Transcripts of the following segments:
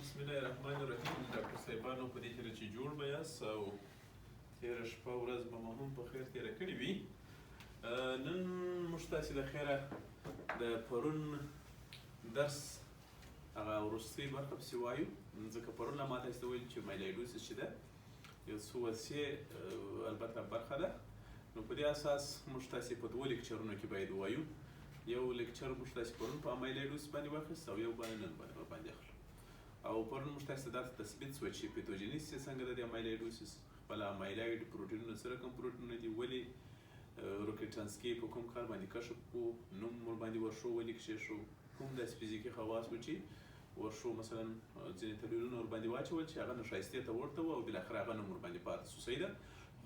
بسم الله الرحمن الرحیم. ډاکټر صاحبانو، په دې هیله چې جوړ به یاست او تېره شپه ورځ به مو هم په خیر تېره کړې وي. نن موږ تاسې د خیره د پرون درس هغه وروستۍ برخه پسې وایو، ځکه پرون لا ما تاسې ته ویل چې amyloidosis چې ده، یو څو وسیع البته برخه ده. نو په دې اساس موږ تاسې په دوو لیکچرونو کې باید ووایو. یو لیکچر موږ تاسې پرون په amyloidosis باندې واخیست او یو باندې نن باندې اخلو. او پرون موږ تاسې ته دا تثبیت سوه چې pathogenesis یې څنګه ده، د amyloidosis خپله amyloid پروټینونه څه رقم پروټینونه دي، ولې روکیټانسکي په کوم کال باندې کشف کړو، نوم ورباندې ورشو ولې کښېښو، کوم داسې فزیکي خواص و چې ورشو مثلا ځینې تحلیلونه ورباندې واچول چې هغه نشایستې ته ورته و او بالاخره هغه نوم ورباندې پاتې سو. صحیح ده،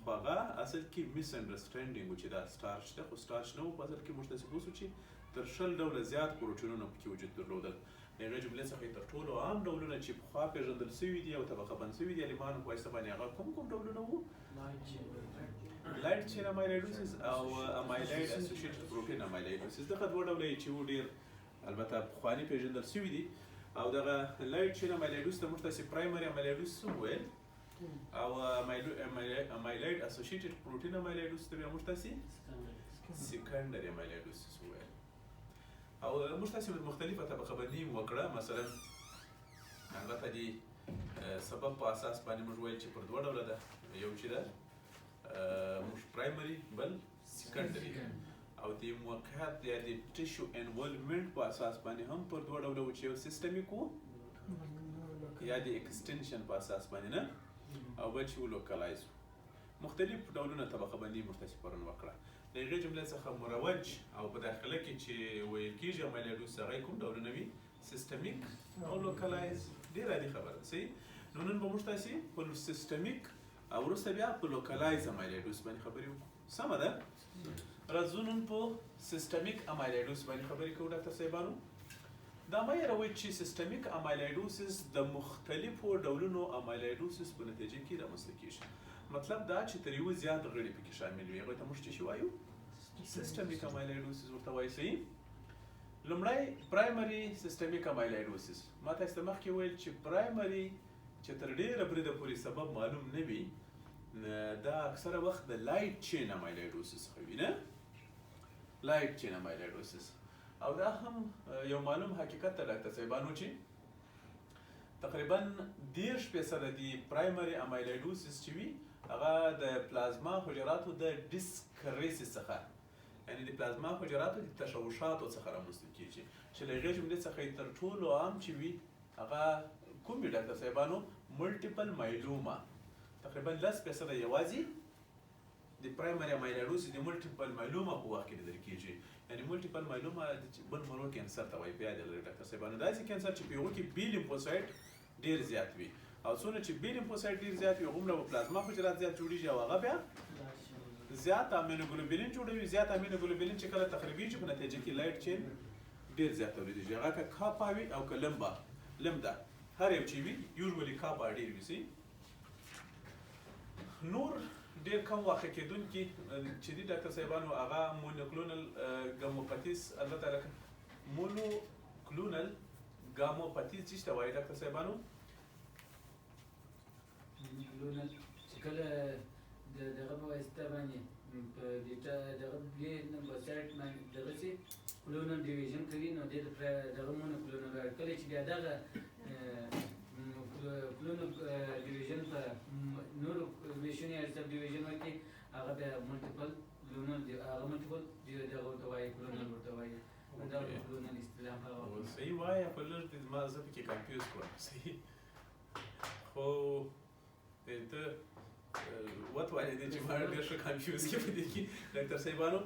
خو هغه اصل کې misunderstanding و چې دا starch ده، خو starch نه و. په اصل کې موږ تاسې پوه سو چې تر 20 ډوله زیات پروټینونه پکې وجود درلودل. د هغې جملې څخه یې تر ټولو عام ډولونه چې پخوا پېژندل سوي دي او طبقه بند سوي دي عالمانو په واسطه باندې، هغه کوم کوم ډولونه وو؟ Light chain amyloidosis او amyloid associated protein amyloidosis. دغه دوه ډوله یې چې وو، ډېر البته پخواني پېژندل سوي دي. او دغه light chain amyloidosis ته موږ تاسې primary amyloidosis هم ویل او amyloid associated protein amyloidosis ته بیا موږ تاسې secondary amyloidosis وویل. او موږ تاسې مختلفه طبقه بندي هم وکړه. مثلا البته د سبب په اساس باندې موږ ویل چې پر دوه ډوله ده، یو چې ده موږ primary، بل secondary. او د موقعیت یا د tissue involvement په اساس باندې هم پر دوه ډوله و چې یو systemic و یا د extension په اساس باندې نه، او بل چې و localized. مختلف ډولونه طبقه بندي موږ تاسې پرون وکړه. د هغې جملې څخه مروج او په داخله کې چې ویل کېږي amyloidosis، هغه کوم ډولونه وي؟ Systemic او localized. ډېره عادي خبره ده. صحیح، نو نن به موږ تاسې په systemic او وروسته بیا په localized amyloidosis باندې خبرې وکړو. سمه ده؟ راځو، نن په systemic amyloidosis باندې خبرې کوو. ډاکټر صاحبانو، دا مه هېروئ چې systemic amyloidosis د مختلفو ډولونو amyloidosis په نتیجه کې رامنځته کېږي. مطلب دا چې تر یوه زیات غړي پکې شامل وي، هغوی ته موږ څه شي وایو؟ Systemic amyloidosis ورته وایو. صحیح، لومړی primary systemic amyloidosis. ما تاسو ته مخکې وویل چې primary چې تر ډېره بریده پورې سبب معلوم نه وي، دا اکثره وخت د light chain amyloidosis څخه وي، نه light chain amyloidosis. او دا هم یو معلوم حقیقت ده ډاکټر صاحبانو چې تقریبا 30 فیصده دی primary amyloidosis چې وي، هغه د پلازما حجراتو د dyscrasia څخه، یعنی د پلازما حجراتو د تشوشاتو څخه رامنځته کیږي، چې له هغې جملې څخه یې تر ټولو عام چې وي، هغه کوم وي ډاکټر صاحبانو؟ Multiple myeloma. تقریبا 10 فیصده یوازې د primary amyloidosis د multiple myeloma په وخت کې لیدل کیږي. یعنی multiple myeloma د bone marrow cancer ته وایي، په یاد لرئ ډاکټر صاحبانو. داسې cancer چې په هغو کې B lymphocyte ډېر زیات وي، او څونه چې B lymphocyte ډېر زیات وي، هغومره به پلازما حجرات زیات جوړیږي او هغه بیا زیات immunoglobulin جوړوي. زیات immunoglobulin چې کله تخریبیږي، په نتیجه کې light chain ډېر زیات تولیدیږي، هغه که kappa وي او که lambda، هر یو چې وي، usually kappa ډېر وي. سي نور ډېر کم واقع کېدونکي چې دي ډاکټر صاحبانو، هغه monoclonal gammopathies. البته لکه monoclonal gammopathies څه ته وایي ډاکټر صاحبانو؟ Monoclonal چې کله د دغه په واسطه باندې په بیټا دغه B lymphocyte باندې دغه سي clonal division کوي، نو د دغه monoclonal وایي. کله چې بیا دغه clonal division په نورو ویشن یا sub division وکړي، هغه بیا multiple clonal، هغه multiple دغه ورته وایي، clonal ورته وایي. دا clonal اصطلاح هغه. صحیح وایه، خو لږ دې ما زه پکې confuse کړم. صحیح، خو ته وتوانېدې چې ما ډېر ښه confuse کړې په دې کې. ډاکټر صاحبانو،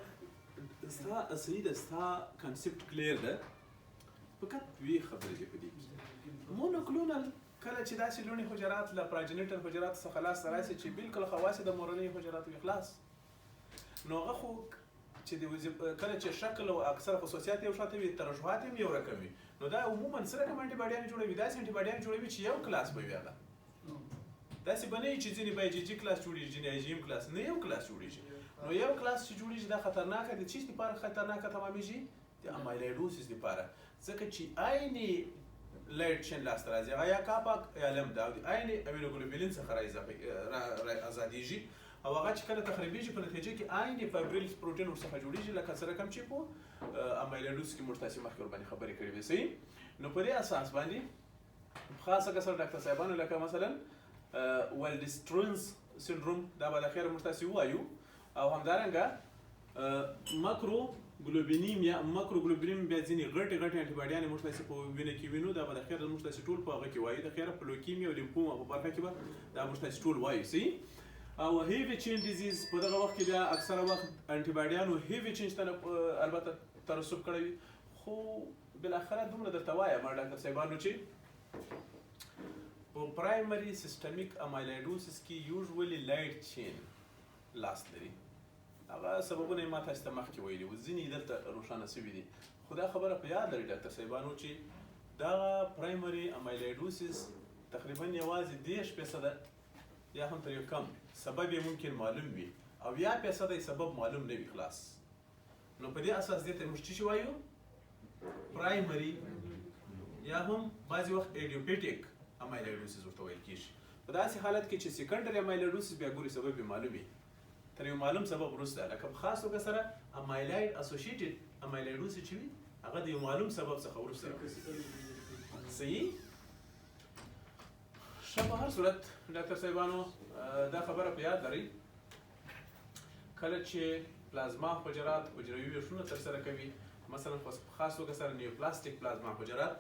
ستا صحیح ده، ستا concept clear ده، فقط دوې خبرې دي په دې کې. Monoclonal کله چې داسې لوڼې حجرات له progenitor حجراتو څخه لاسته راسي چې بالکل خواص د مورنۍ حجراتو وي، خلاص، نو هغه خو چې د کله چې شکل او اکثره خصوصیات یو شاته وي، ترشحات هم یو رقم وي، نو دا عموما څه رقم انټي باډیان جوړوي؟ داسې انټي باډیان جوړوي چې یو کلاس به وي. هغه داسې به نه وي چې ځینې به IgG class جوړیږي، ځینې IgM class، نه، یو کلاس جوړیږي. نو یو کلاس چې جوړیږي، دا خطرناکه دی. چې لپاره خطرناکه تمامیږي؟ د amyloidosis لپاره، ځکه چې عیني light chain لاسته راځي، هغه یا kappa یا لمدا، او د عین immunoglobulin څخه را ازادېږي، او هغه چې کله تخریبېږي په نتیجه کې عین fibrils پروټین ورڅخه جوړېږي، لکه څه رقم چې په amyloidosis کې موږ تاسې مخکې ورباندې خبرې کړې وې. صحیح؟ نو په دې اساس باندې خاصه کسر ډاکټر صاحبانو لکه مثلا Waldenström's syndrome، دا به له خیره موږ تاسې ووایو، او همدارنګه macroglobulinemia. macroglobulinemia بیا ځینې غټې غټې انټي باډیانې موږ تاسې په وینه کې وینو، دا به د خیره موږ تاسې ټول په هغه کې وایو، د خیره په leukemia او lymphoma په برخه کې به دا موږ تاسې ټول وایو. صحیح؟ او heavy chain disease په دغه وخت کې بیا اکثره وخت انټي باډیانو heavy chain ته البته ترسب کړی وي، خو بالاخره دومره درته وایم ډاکټر صاحبانو چې په primary systemic amyloidosis کې usually light chain لاس لري. هغه سببونه یې ما تاسو ته مخکې ویلي وو، ځینې یې دلته روښانه سوي دي، خو دا خبره په یاد لرئ ډاکټر صاحبانو چې دغه primary amyloidosis تقریبا یوازې 30% یا هم تر یو کم سبب یې ممکن معلوم وي، او یا فیصده یې سبب معلوم نه وي خلاص. نو په دې اساس دې ته موږ څه شي وایو؟ primary یا هم بعضې وخت idiopathic amyloidosis ورته ویل کېږي. په داسې حالت کې چې secondary amyloidosis بیا ګوري سبب یې معلوم وي تر یو معلوم سبب وروسته، لکه په خاص توګه سره amyloid associated amyloidosis چې وي هغه د یو معلوم سبب څخه وروسته راځي. صحیح؟ ښه، په هر صورت ډاکټر صاحبانو دا خبره په یاد لرئ، کله چې پلازما حجرات حجروي ویشونه ترسره کوي، مثلا په خاص توګه سره neoplastic پلازما حجرات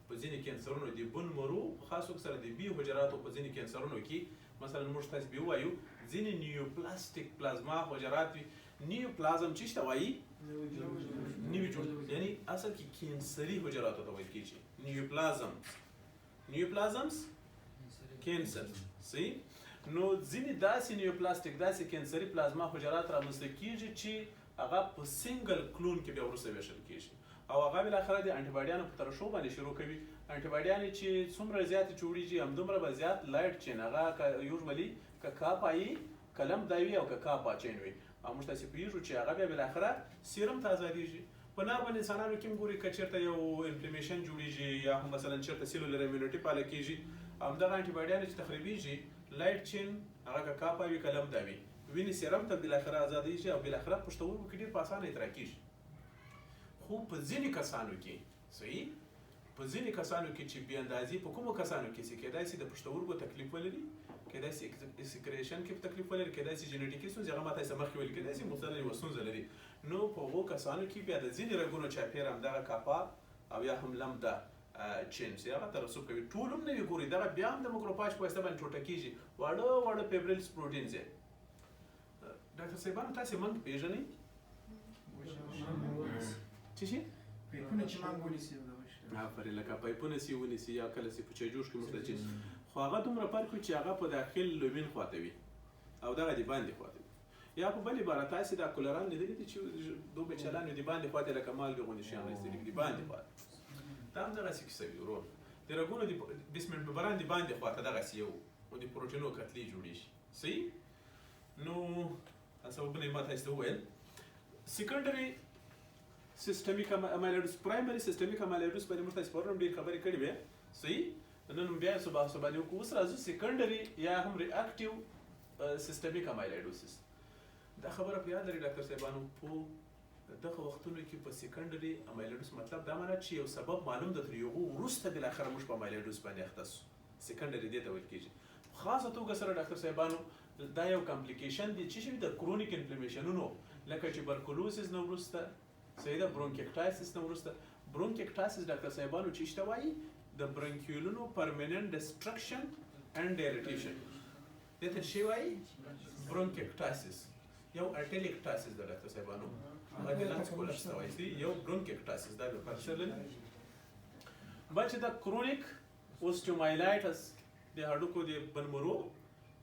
په ځینې کینسرونو د bone marrow په خاص توګه سره د B حجراتو په ځینې کینسرونو کې مثلا موږ تاسې به ووایو ځینې neoplastic پلازما حجرات وي. neoplasm چې څه ته وایي؟ نوي جوړ، یعنی اصل کې کینسري حجراتو ته ویل کېږي neoplasms. neoplasms cancer. صحیح؟ نو ځینې داسې neoplastic داسې کینسري پلازما حجرات رامنځته کېږي چې هغه په single clone کې بیا وروسته ویشل کېږي، او هغه بالاخره د انټي باډیانو په ترشح باندې شروع کوي. انټي باډیانې چې څومره زیاتې جوړېږي همدومره به زیات light chain، هغه که usually که kappa وي که لمدا وي او که kappa chain وي، او موږ تاسې پوهېږو چې هغه بیا بالاخره سیرم ته ازادېږي. په normal انسانانو کې هم ګوري که چېرته یو inflammation جوړېږي یا هم مثلا چېرته cellular immunity پاله کېږي، همدغه انټي باډیانې چې تخریبېږي light chain هغه که kappa وي که لمدا وي وینې سیرم ته بالاخره ازادېږي، او بالاخره پښتورګو کې ډېر په اسانه اطراح کېږي. خو په ځینې کسانو کې صحیح، په ځینې کسانو کې چې بې اندازې په کومو کسانو کې چې کېدای شي د پښتورګو تکلیف ولري، کېدای شي excretion کې تکلیف ولري، کېدای شي جنټیکي ستونزې، هغه ما تاسې مخکې ویل، کېدای شي مثلا یوه ستونزه لري، نو په هغو کسانو کې بیا د ځینې رګونو چاپېره همدغه kappa او یا هم lambda chain چې هغه ترسب کوي، ټول هم نه وي ګوري، دغه بیا هم د macrophage په واسطه باندې ټوټه کېږي، واړه واړه fibrils proteins یې. ډاکټر صاحبانو تاسې منګ پېژنئ؟ څه شي؟ پایپونه چې منګ ونیسي او دغه شي. آفرین، لکه پایپونه چې ونیسي یا کله چې په چای جوش کې موږ ته چې، خو هغه دومره فرق وي چې هغه په داخل lumen خواته وي او دغه د باندې خواته وي. یا په بل عبارت تاسې دا کولران لیدلي دي چې دوه بچلان وي د باندې خواته لکه مالګه غوندې شیان راایستلي وي د باندې خواته، دا هم دغسې کیسه وي ورور. د رګونو د basement membrane د باندې خواته دغسې یو د پروټینو کتلې جوړېږي. صحیح؟ نو سببونه یې ما تاسې ته وویل. secondary systemic amyloidosis، primary systemic amyloidosis باندې موږ تاسې پرون هم ډېرې خبرې کړې وې. صحیح؟ نن بیا څه بحث باندې وکړو. اوس راځو secondary یا هم reactive systemic amyloidosis. دا خبره په یاد لرئ ډاکټر صاحبانو، په دغه وختونو کې په secondary amyloidosis مطلب دا معنا چې یو سبب معلوم ده، تر یو وروسته بالاخره موږ په amyloidosis باندې اخته سو، secondary دې ته ویل کېږي. په خاصه توګه سره ډاکټر صاحبانو دا یو complication دی چې شي د chronic inflammation ونو، لکه tuberculosis نه وروسته، صحیح ده، bronchiectasis نه وروسته. bronchiectasis ډاکټر صاحبانو چې څه وایي؟ د bronchiole ونو permanent destruction and dilatation، دې ته څه وایي؟ bronchiectasis. یو atelectasis ده ډاکټر صاحبانو، هغه د lungs collapse ته وایي، یو bronchiectasis دا به فرق سره لري. بل چې د chronic osteomyelitis د هډوکو د bone marrow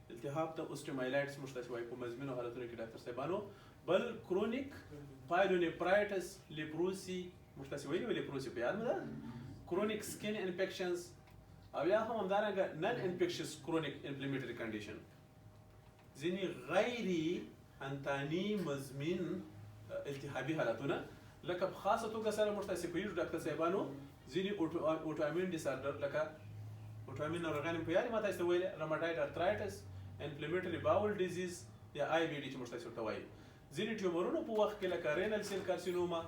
التهاب ته osteomyelitis موږ تاسې وایو په مزمنو حالتونو کې ډاکټر صاحبانو. بل chronic pyelonephritis leprosy، موږ تاسې ویلي وو leprosy په یاد مو ده، chronic skin infections، او یا هم همدارنګه non infectious chronic inflammatory condition، ځینې غیر انتاني مزمن التهابي حالتونه لکه په خاصه توګه سره موږ تاسې پوهېږو ډاکټر صاحبانو، ځینې autoimmune disorder لکه autoimmune ناروغان په یاد ما تاسې ته ویلې، rheumatoid arthritis، inflammatory bowel disease یا IBD چې موږ تاسې ورته وایو، ځینې ټیومرونو په وخت کې لکه renal cell carcinoma،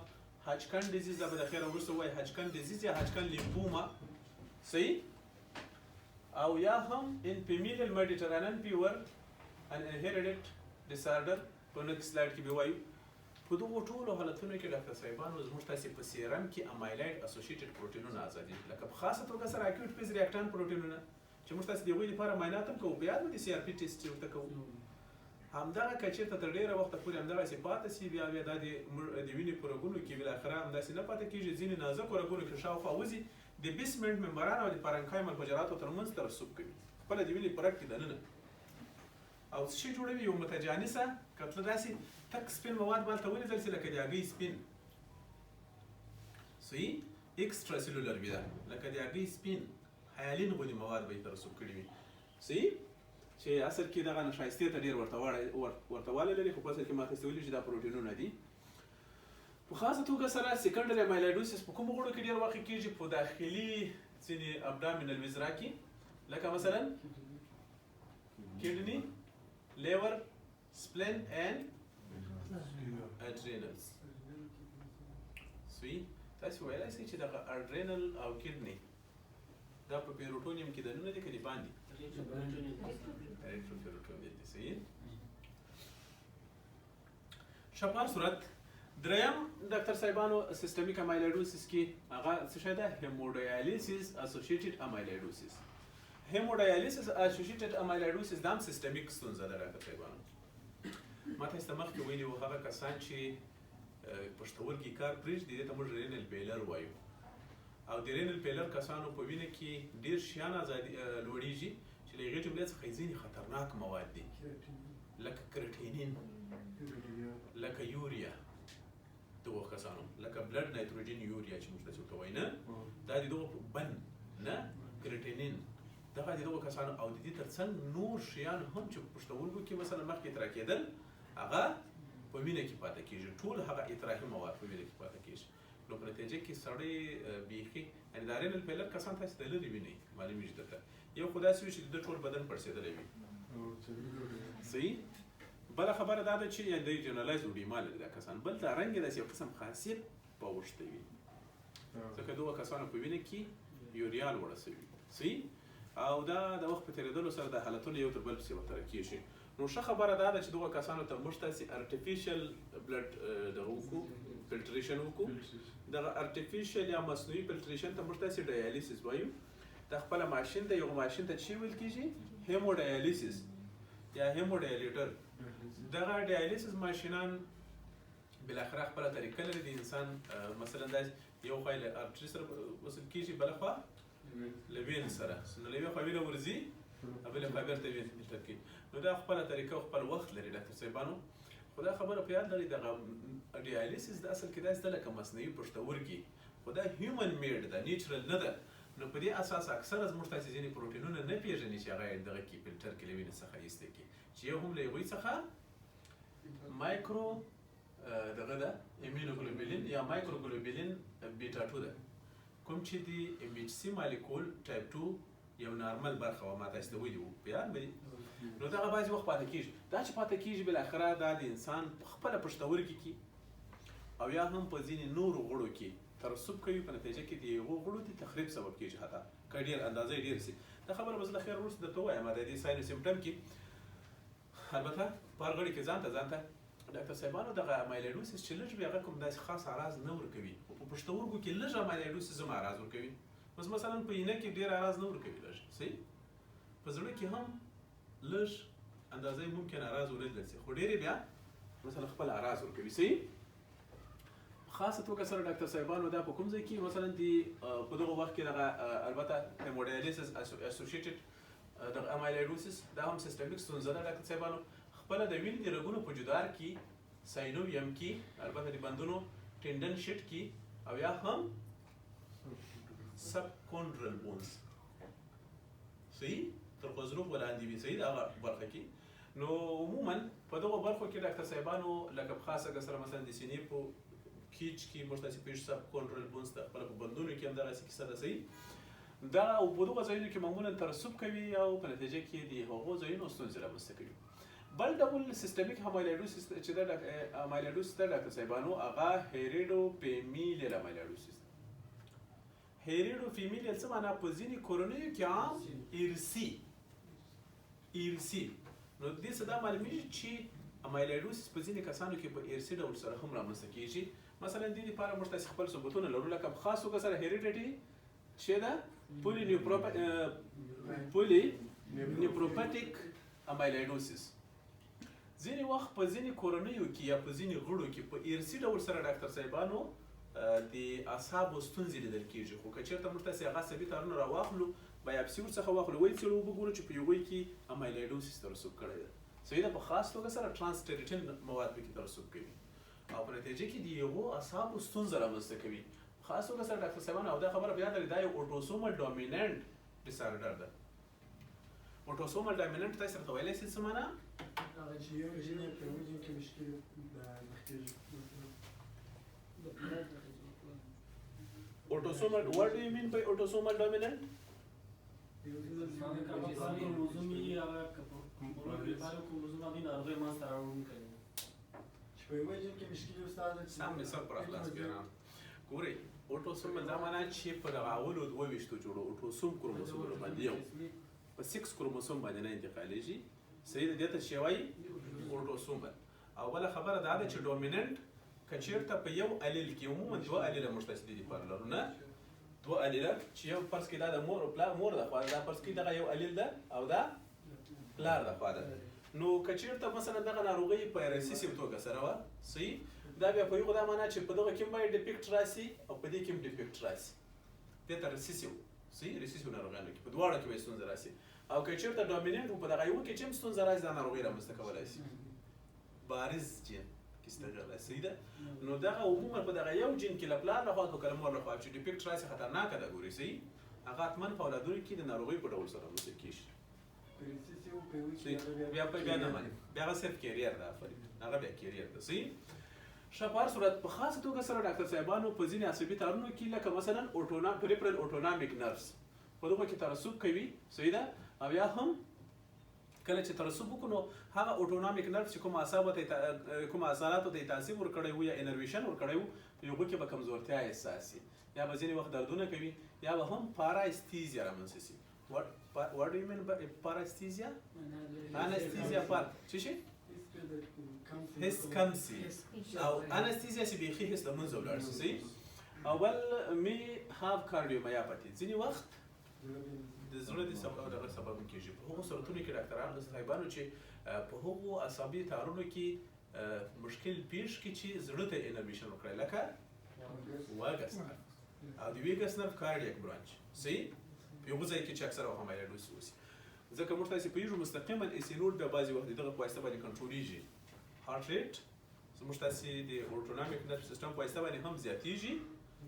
Hodgkin disease، دا به د خیره وروسته وایي، Hodgkin disease یا Hodgkin lymphoma، صحیح، او یا هم in familial Mediterranean fever، an inherited disorder، په next slide کې به وایو. په دغو ټولو حالتونو کې ډاکټر صاحبانو زموږ تاسې په سیرم کې amyloid associated پروټینونه ازادېږي، لکه په خاصه توګه سره acute phase reactant پروټینونه چې موږ تاسې د هغوی لپاره معاینات هم کوو، په یاد مو دي CRP test چې ورته کوو. همدغه که چېرته تر ډېره وخته پورې همدغسې پاتې سي، بیا بیا دا د وینې په رګونو کې بالاخره همداسې نه پاتې کېږي، ځینې نازکو رګونو کې شاوخوا وځي، د basement membrane او د parenchymal حجراتو ترمنځ ترسب کوي، خپله د وینې په رګ کې دننه، او څه شي جوړوي؟ یو متجانسه کتله داسې تک سپین مواد به هلته ولیدل سي لکه د هګۍ سپین، صحیح، extracellular وي دا، لکه د هګۍ سپین hyaline غوندې مواد به یې ترسب کړي وي، صحیح، چې اصل کې دغه نشایستې ته ډېر ورته والی لري، خو په اصل کې ما تاسې ویلي چې دا پروټینونه دي. په خاصه توګه سره secondary amyloidosis په کومو غړو کې ډېر واقع کېږي؟ په داخلي ځینې abdominal viscera کې، لکه مثلا kidney، liver، spleen and adrenals. صحیح، تاسې ویلای شئ چې دغه adrenal او kidney دا په peritoneum کې دننه دي که د باندې؟ retroperitoneal دي. صحیح، شپار صورت دریم ډاکټر صاحبانو systemic amyloidosis کې هغه څه شی ده؟ hemodialysis associated amyloidosis. hemodialysis associated amyloidosis دا هم systemic ستونزه ده ډاکټر صاحبانو. ما تاسو ته مخکې ویلي وو هغه کسان چې پښتورګي کار پرېږدي دې ته موږ renal failure وایو، او د renal failure کسانو په وینه کې ډېر شیان ازادي لوړېږي چې له هغې جملې څخه ځینې خطرناک مواد دي لکه کرټینین، لکه یوریا، دغو کسانو لکه blood nitrogen urea چې موږ تاسو ورته وایو نه، دا د دغو بن نه کرټینین، دغه د دغو کسانو او د دې ترڅنګ نور شیان هم چې په پښتورګو کې مثلا مخکې اطراح کېدل هغه په وینه کې پاتې کېږي، ټول هغه اطراحي مواد په وینه کې پاتې کېږي، نو په نتیجه کې سړی بیخي یعنې دا renal failure کسان تاسې د لرې وینئ معلومېږي درته، یو خو داسې وي چې د ده ټول بدن پړسېدلی وي، صحیح. بله خبره دا ده چې یعنې دی generalized oedema لري دا کسان، بل دا رنګ یې داسې یو قسم خاصیت په اوښتی وي، ځکه دغو کسانو په وینه کې یوریا لوړه سوي، صحیح، او دا د وخت په تېرېدلو سره د حالتونه یو تر بل پسې ورته کېږي. نو ښه خبره دا ده چې دغو کسانو ته موږ تاسې artificial blood دغه وکړو، filtration وکړو. دغه artificial یا مصنوعي filtration ته موږ تاسې dialysis وایو. دا خپله ماشین دی، یو ماشین ته چې ویل کېږي hemodialysis یا hemodialyzer. دغه dialysis ماشینان بالاخره خپله طریقه لري د انسان، مثلا داسې یو خوا یې له artery سره وصل کېږي، بله خوا له vein سره، نو له یوې خوا وینه ورځي او بلې خوا بېرته وینه فلټر کوي. نو دا خپله طریقه او خپل وخت لري ډاکټر صاحبانو. خو دا خبره په یاد لرئ دغه dialysis د اصل کې داسې ده لکه مصنوعي پښتورګي، خو دا human made ده، natural نه ده. نو په دې اساس اکثره زموږ تاسې ځینې پروټینونه نه پېژني چې هغه یې دغه کې فلټر کې له وینې څخه ایسته کړي، چې یو هم له هغوی څخه مایکرو دغه ده immunoglobulin یا microglobulin beta 2 ده، کوم چې د MHC molecule type 2 یو normal برخه وه، ما تاسې ته ویلي وو، په یاد به دي. نو دغه بعضې وخت پاتې کېږي، دا چې پاتې کېږي بالاخره دا د انسان په خپله پښتورګي کې او یا هم په ځینې نورو غړو کې ترسب کوي، په نتیجه کې د هغو غړو د تخریب سبب کېږي، حتی که ډېر اندازه یې ډېر سي. دا خبره به زه له خیره وروسته درته ووایم. د دې sign symptom کې البته په هر غړي کې ځانته ځانته ډاکټر صاحبانو دغه amyloidosis چې لږ وي هغه کوم داسې خاص اعراض نه ورکوي، خو په پښتورګو کې لږ amyloidosis هم اعراض ورکوي. اوس مثلا په اینه کې ډېر اعراض نه ورکوي لږ، صحیح، په زړه کې هم لږ اندازه یې ممکن اعراض ونه سي، خو ډېر یې بیا مثلا خپل اعراض ورکوي، صحیح. په خاصه توګه سره ډاکټر صاحبانو دا په کوم ځای کې مثلا د په دغه وخت کې دغه البته hemodialysis associated دغه amyloidosis دا هم systemic ستونزه ده ډاکټر صاحبانو. خپله د وینې د رګونو په جدار کې synovium کې البته د بندونو tendon sheath کې او یا هم subchondral bones، صحیح، تر غضروف ولاندې وي، صحیح، هغه برخه کې. نو عموما په دغو برخو کې ډاکټر صاحبانو لکه په خاصه سره مثلا د سینې په کیچ کې موږ تاسې پوهېږو subchondral bones ته خپله په بندونو کې هم دغسې کیسه ده. صحیح دا او په دغو ځایونو کې معمولا ترسب کوي او په نتیجه کې د هغو ځایونو ستونزې رامنځته کوي. بل ډول systemic amyloidosis چې دا amyloidosis ده ډاکټر صاحبانو، هغه heredofamilial amyloidosis. heredofamilial څه معنا؟ په ځینې کورنیو کې عام ارثي ارثي، نو دې څه دا معلومیږي چې amyloidosis په ځینې کسانو کې په ارثي ډول سره هم رامنځته کیږي. مثلا دې لپاره موږ تاسې خپل ثبوتونه لرو، لکه په خاص توګه سره hereditary چې ده polyneuropathic amyloidosis. ځینې وخت په ځینې کورنیو کې یا په ځینې غړو کې په ارثي ډول سره ډاکټر صاحبانو د اعصابو ستونزې لیدل کیږي. خو که چېرته موږ تاسې هغه عصبي تارونه راواخلو، biopsy ورڅخه واخلو، ویې څېړو، وګورو چې په هغوی کې amyloidosis ترسب کړی دی. صحیح ده، په خاص توګه سره transthyretin مواد پکې ترسب کوي او په نتیجه کې د هغو اعصابو ستونزه رامنځته کوي. په خاص توګه سره ډاکټر صاحبانو، او دا خبره په یاد لرئ، دا یو autosomal dominant disorder ده. autosomal dominant تاسې راته ویلی شئ څه معنا؟ هغه چې یو جین یې په یو جین کې مشکل مخکېږي. Autosomal, what do you mean by autosomal dominant؟ کروموزوم یې هغه کروموزوم هغې ناروغۍ منځته راوړونکی دی. چې په یو جین کې مشکل استاد چې سم مې سر پر خلاص کړ. ګورئ autosomal دا معنا چې په دغه اولو 22 جوړو autosome کروموسومونو باندې یو په sex chromosome باندې نه انتقالېږي. صحیح ده، دې ته چې وایي autosomal. او بله خبره دا ده چې dominant که چېرته په یو allele کې، عموما دوه allele موږ تاسې دې لپاره لرو، نه دوه allele، چې یو فرض کړئ دا د مور او پلار، مور د خوا ده، دا فرض کړئ دغه یو allele ده او دا پلار د خوا ده. نو که چېرته مثلا دغه ناروغي په recessive توګه سره وه، صحیح، دا بیا په یو دا معنا چې په دغه کې هم باید defect راسي او په دې کې هم defect راسي، دې ته recessive، صحیح، recessive ناروغانو کې په دواړو کې به ستونزه راسي. او که چېرته dominant و په دغه یو کې چې هم ستونزه راسي، دا ناروغي رامنځته کولای شي، بارز جین کې ستونزه راسي. صحیح ده، نو دغه عموما په دغه یو جین کې له پلار لخوا که له مور لخوا چې defect راسي خطرناکه ده. ګوري صحیح، هغه حتما په اولادونو کې د ناروغۍ په ډول سره رامنځته کېږي. بیا بیا نه مانی، بیا هغه صرف carrier ده، آفرین، هغه بیا carrier ده. صحیح، ښه، په هر صورت په خاصه توګه سره ډاکټر صاحبانو په ځینې عصبي تارونو کې لکه مثلا peripheral autonomic nerves په دغه کې ترسب کوي. صحیح ده، او یا هم کله چې ترسب وکړو نو هغه autonomic nerve چې کوم اعصابو ته کوم عضلاتو ته یې تاثیر ورکړی وو یا innervation ورکړی وو، په هغو کې به کمزورتیا احساس شي، یا به ځینې وخت دردونه کوي، یا به هم paresthesia رامنځته شي. What do you mean by paresthesia؟ Anesthesia par څه شي؟ حس کم سي او anesthesia چې بیخي حس له منځه ولاړ شي. صحیح، او بل may have cardiomyopathy، ځینې وخت د زړه د سبب دغه سبب کېږي. په هغو صورتونو کې ډاکټرانو د صاحبانو چې په هغو عصبي تارونو کې مشکل پېښ کړي چې زړه ته innervation وکړي، لکه vagus nerve او د vagus nerve cardiac branch. صحیح، په یو ځای کې چې اکثره وخت amyloidosis وسي، ځکه موږ تاسې پوهېږو مستقیما SA node بیا بعضې وخت د دغه په واسطه باندې کنټرولېږي. heart rate زموږ تاسې د autonomic nerve system په واسطه باندې هم زیاتېږي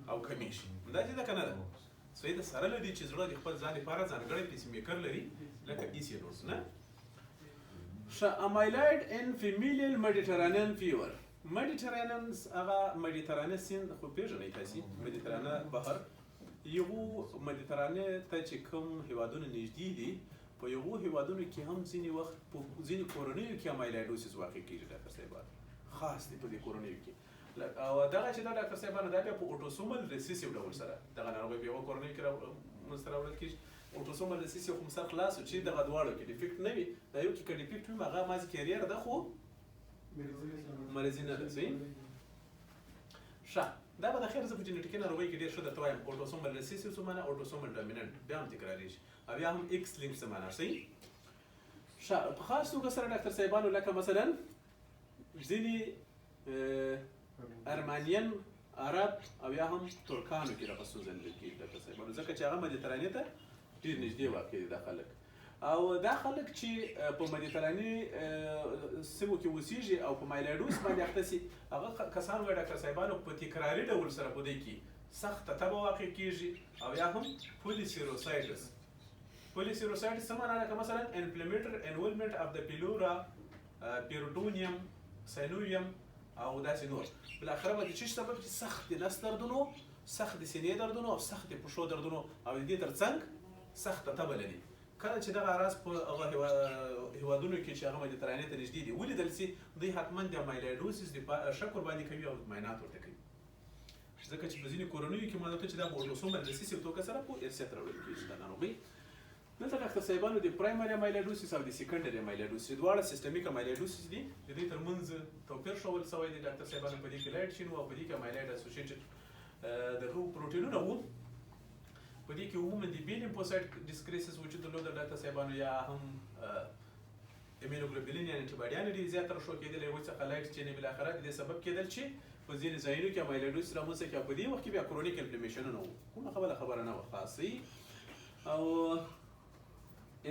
او کمېږي. همداسې ده که نه ده؟ صحیح ده، سره له دې چې زړه د خپل ځان لپاره ځانګړی pacemaker لري لکه SA node نه. ښه، amyloid in familial Mediterranean fever. Mediterranean هغه مدیترانه سیند خو پېژنئ تاسې، مدیترانه بحر، یغو مدیترانه ته چې کوم هیوادونه نږدې دي، په یغو هیوادونو کې هم ځینې وخت په ځینې کورنیو کې amyloidosis واقع کېږي ډاکټر صاحبان، خاص دی په دې کورنیو کې. او دغه چې دا ډاکټر صاحبانو دا بیا په autosomal recessive ډول سره دغه ناروغي په یوه کورنۍ کې منځته راوړل کېږي. autosomal recessive خو سر خلاص چې دغه دواړو کې defect نه وي، دا یو کې که defect وي هغه مازې carrier ده خو مرضي نه ده. صحیح، ښه، دا به د خیر زه په جنټیکي ناروغۍ کې ډېر ښه درته وایم. autosomal recessive څه معنا، autosomal dominant بیا هم تکرارېږي، او یا هم X link څه معنا. صحیح، ښه، په خاص توګه سره ډاکټر صاحبانو لکه مثلا ځینې ارمانین، عرب او یا هم ترکانو کې دغه ستونزه لیدل کېږي ډاکټر صاحبانو، ځکه چې هغه مدیترانې ته ډېر نږدې واقع دي دا خلک. او دا خلک چې په مدیترانې سیمو کې اوسېږي او په amyloidosis باندې اخته سي، هغه کسان وایي ډاکټر صاحبانو په تکراري ډول سره په دوی کې سخته تبه واقع کېږي او یا هم polyserositis. Polyserositis څه معنا؟ لکه مثلا inflammatory involvement of the pleura، peritoneum، synovium او داسې نور. بالاخره به د څه سبب چې سخت د نس دردونو، سخت د سینې دردونو او سخت د پښو دردونو او د دې ترڅنګ سخته تبه لري. کله چې دغه اعراض په هغه هیوادونو کې چې هغه مدیترانې ته نږدې دي ولیدل سي، دوی حتما د امایلایډوسیس د شک ورباندې کوي او معاینات ورته کوي، ځکه چې په ځینې کورنیو کې مالته چې دا په autosomal recessive توګه سره په ارثیت راوړل کېږي دا ناروغي. دلته ډاکټر صاحبانو د primary amyloidosis او د secondary amyloidosis دواړه systemic amyloidosis دي، د دې ترمنځ توپیر ښوول سوی دی. ډاکټر صاحبانو په دې کې light chain او په دې کې amyloid associated دغه پروټینونه وو. په دې کې عموماً د B lymphocyte dyscrasias وجود درلود ډاکټر صاحبانو، یا هم immunoglobulin یا انټي باډیان ډېر زیات ترشح کېدل، هغوی څخه light chain بالاخره د دې سبب کېدل چې په ځینې ځایونو کې amyloidosis رامنځته کړي او په دې وخت کې بیا chronic inflammation ونه وو، کومه خبره خبره نه وه خاصې. او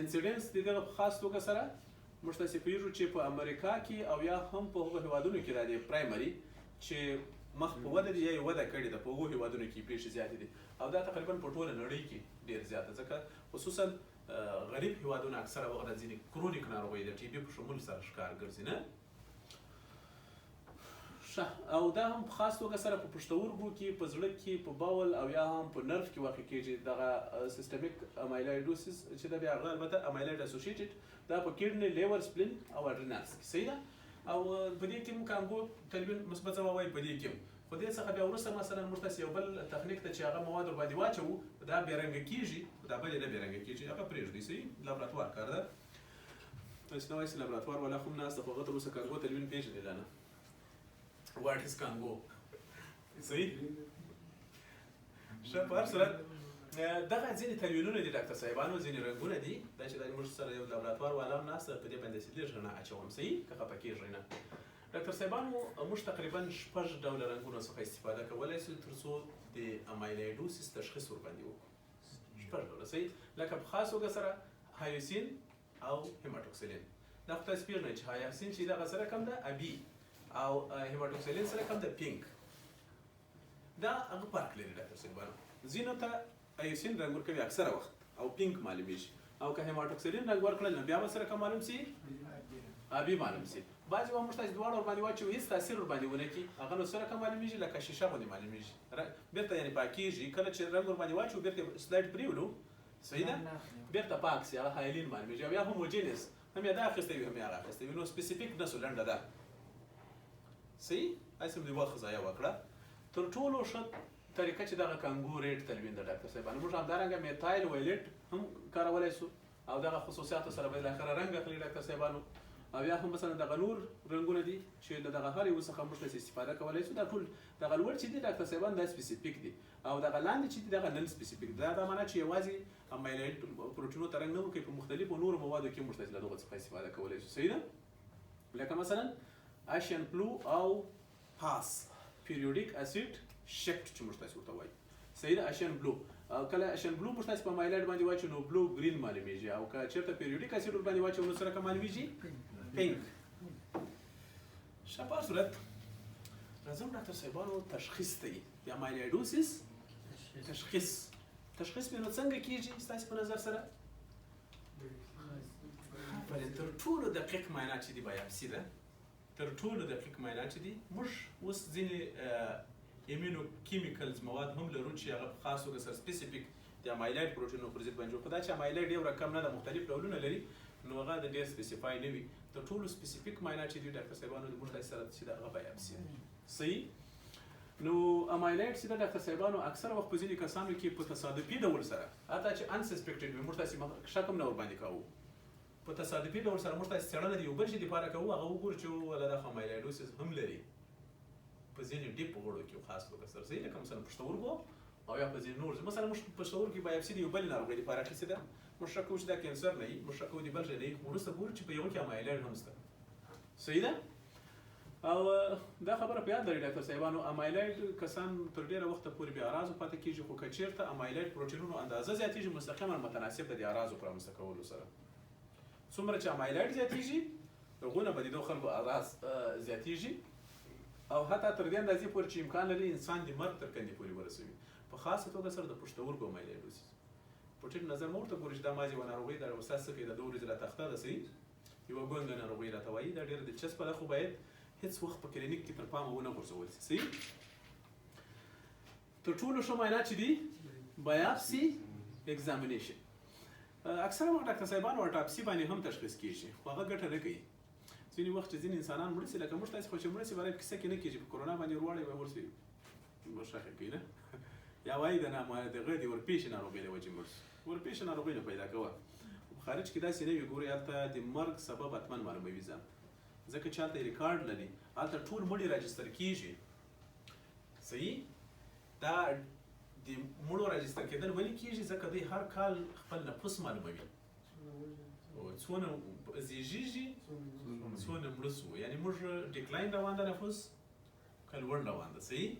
incidence د دغه په خاص توګه سره موږ تاسې پوهېږو چې په امریکا کې او یا هم په هغو هېوادونو کې دا دی primary چې مخ په وده دي یا یې وده کړې ده، په هغو هېوادونو کې پېښې زیاتې دي او دا تقریبا په ټوله نړۍ کې ډېر زیاته، ځکه خصوصا غریب هېوادونه اکثره وخت د ځینې chronic ناروغۍ د TB په شمول سره ښکار ګرځي نه. ښه، او دا هم په خاص توګه سره په پښتورګو کې، په زړه کې، په bowel او یا هم په nerve کې واقع کېږي دغه systemic amyloidosis چې دا بیا هغه البته amyloid associated دا په kidney، liver، spleen او adrenals کې، صحیح ده. او په دې کې هم Congo تلوین مثبت ځواب وایي په دې کې هم، خو دې څخه بیا وروسته مثلا موږ تاسې یو بل تخنیک ته چې هغه مواد ورباندې واچوو دا بې رنګه کېږي، دا بل یې نه بې رنګه کېږي، هغه پرېږدئ، صحیح لابراتوار کار ده. تاسې نه وایئ چې لابراتوار والا خو هم ناست ده، خو هغه تر اوسه کانګو تلوین پېژني لا نه. What is Congo؟ صحیح؟ ښه، په هر صورت دغه ځینې تلوینونه دي ډاکټر صاحبانو، ځینې رنګونه دي، دا چې دا موږ سره یو لابراتوار والا هم ناست ده، په دې باندې چې لږ رڼا اچوم، صحیح که خفه کېږئ نه. ډاکټر صاحبانو موږ تقریبا شپږ ډوله رنګونو څخه استفاده کولی شو تر څو د amyloidosis تشخیص ورباندې وکړو. شپږ ډوله، صحیح؟ لکه په خاص توګه سره hyoscine او hematoxylin. دا خو تاسو پېژنئ چې hyoscine چې دغه سره کوم ده ابي، او hematoxylin سره کوم ده pink. دا هغه فرق لري ډاکټر صاحبانو. ځینو ته hyoscine رنګ ورکوي اکثره وخت او pink معلومیږي، او که hematoxylin رنګ ورکړل نو بیا به سره کوم معلوم سي؟ ابي معلوم سي. بعضې وخت موږ تاسې دواړه ورباندې واچوو هېڅ تاثیر ورباندې ونه کړي، هغه نو سره کوم معلومیږي لکه شیشه غوندې معلومیږي، بیرته یعنې پاکېږي. کله چې رنګ ورباندې واچوو بیرته slide پرېولو، صحیح ده، بیرته پاک سي، هغه hyaline معلومیږي. او یا homogeneous، هم یې دا اخیستی وي هم یې هغه اخیستی وي، نو specific نه سو، لنډه ده، صحیح. هسې مې د وخت ضایع وکړه. تر ټولو ښه طریقه چې دغه Congo red تلوین ده ډاکټر صاحبانو، موږ همدارنګه methyl violet هم کارولی سو او دغه خصوصیاتو سره بالاخره رنګ اخلي ډاکټر صاحبانو. او یا هم مثلا دغه نور رنګونه دي چې له دغه هر یو څخه موږ تاسې استفاده کولی سو. دا ټول دغه لوړ چې دي ډاکټر صاحبان دا specific دي، او دغه لاندې چې دي دغه non specific دي. دا معنا چې یوازې amyloid پروټینو ته رنګ نه ورکوي، په مختلفو نورو موادو کې موږ تاسې له دغو څخه استفاده کولی سو، صحیح ده. لکه مثلا Alcian blue او PAS periodic acid Schiff چې موږ تاسې ورته وایو، صحیح ده. Alcian blue، کله Alcian blue موږ تاسې په amyloid باندې واچو نو blue green معلومیږي، او که چېرته periodic acid ورباندې واچو نو څه رقم معلومیږي؟ pink. ښه، په هر صورت راځم ډاکټر صاحبانو تشخیص ته د amyloidosis تشخیص. تشخیص مې نو څنګه کېږي ستاسې په نظر سره؟ آفرین، تر ټولو دقیق معاینات چې دي biopsy ده. تر ټولو دقیق معاینات چې دي، موږ اوس ځینې immunochemicals مواد هم لرو چې هغه په خاص توګه سره specific د amyloid پروټینو پر ضد باندې جوړ، خو دا چې amyloid یو رقم نه ده، مختلف ډولونه لري، نو هغه د ډېر specify نه وي. تر ټولو specific معاینات چې دي ډاکټر صاحبانو موږ تاسې سره چې ده هغه biopsy ده، صحیح. نو amyloid چې ده ډاکټر صاحبانو اکثره وخت په ځینې کسانو کې په تصادفي ډول سره، حتی چې unsuspected وي، موږ تاسې شک هم نه ورباندې کوو، په تصادفي ډول سره موږ تاسې څېړنه د یو بل شي دپاره کوو، هغه وګورو چې ولا دا خو amyloidosis هم لري په ځینې deep غړو کې خاص توګه سره، صحیح. لکه مثلا پښتورګو او یا په ځینې نور، مثلا موږ پښتورګو کې biopsy د یو بل ناروغۍ دپاره اخیستې ده، موږ شک کوو چې دا cancer نه وي، موږ شک کوو د بل شي نه وي، خو وروسته ګورو چې په یوه کې amyloid هم شته، صحیح ده. او دا خبره په یاد لرئ ډاکټر صاحبانو، amyloid کسان تر ډېره وخته پورې بې اعراضو پاتې کېږي، خو که چېرته amyloid پروټینونو اندازه زیاتېږي مستقیما متناسب ده د اعراضو په رامنځته کولو سره. څومره چې amyloid زیاتېږي هغونه به د دغو خلکو اعراض زیاتېږي، او حتی تر دې اندازې پورې چې امکان لري انسان د مرګ تر کندې پورې ورسوي، په خاصه توګه سره د پښتورګو amyloidosis. په ټیټ نظر مه ورته ګورئ چې دا مازې یوه ناروغي ده، استاد څه کوي، دا دوه ورځې راته اخته ده، صحیح، یوه ګونګه ناروغي راته وایي، دا ډېره دلچسپه ده، خو باید هیڅ وخت په کلینیک کې تر پامه ونه غورځول شي. صحیح؟ تر ټولو ښه معاینات چې دي biopsy examination. اکثره وخت ډاکټر صاحبانو autopsy باندې هم تشخیص کیږي، خو هغه ګټه نه کوي. ځینې وخت چې ځینې انسانان مړه سي، لکه موږ تاسې خو چې مړه سي برای په کیسه کې نه کېږي، په کرونا باندې ورواړوي وایي ورسي ښخ کوي نه، یا وایي د دغه د ورپېښې ناروغۍ له وجې مړ سو، ورپېښې ناروغۍ نه پیدا کوه. په خارج کې داسې نه وي، ګوري هلته د مرګ سبب حتما معلوموي ځان، ځکه چې هلته ریکارډ لري، هلته ټول مړي register کېږي. صحیح؟ دا د مړو register کېدل ولې کېږي؟ ځکه دوی هر کال خپل نفوس معلوموي، څونه زیږیږي، څونه مړه سو، یعنې موږ decline روان ده نفوس که لوړ روان ده. صحیح؟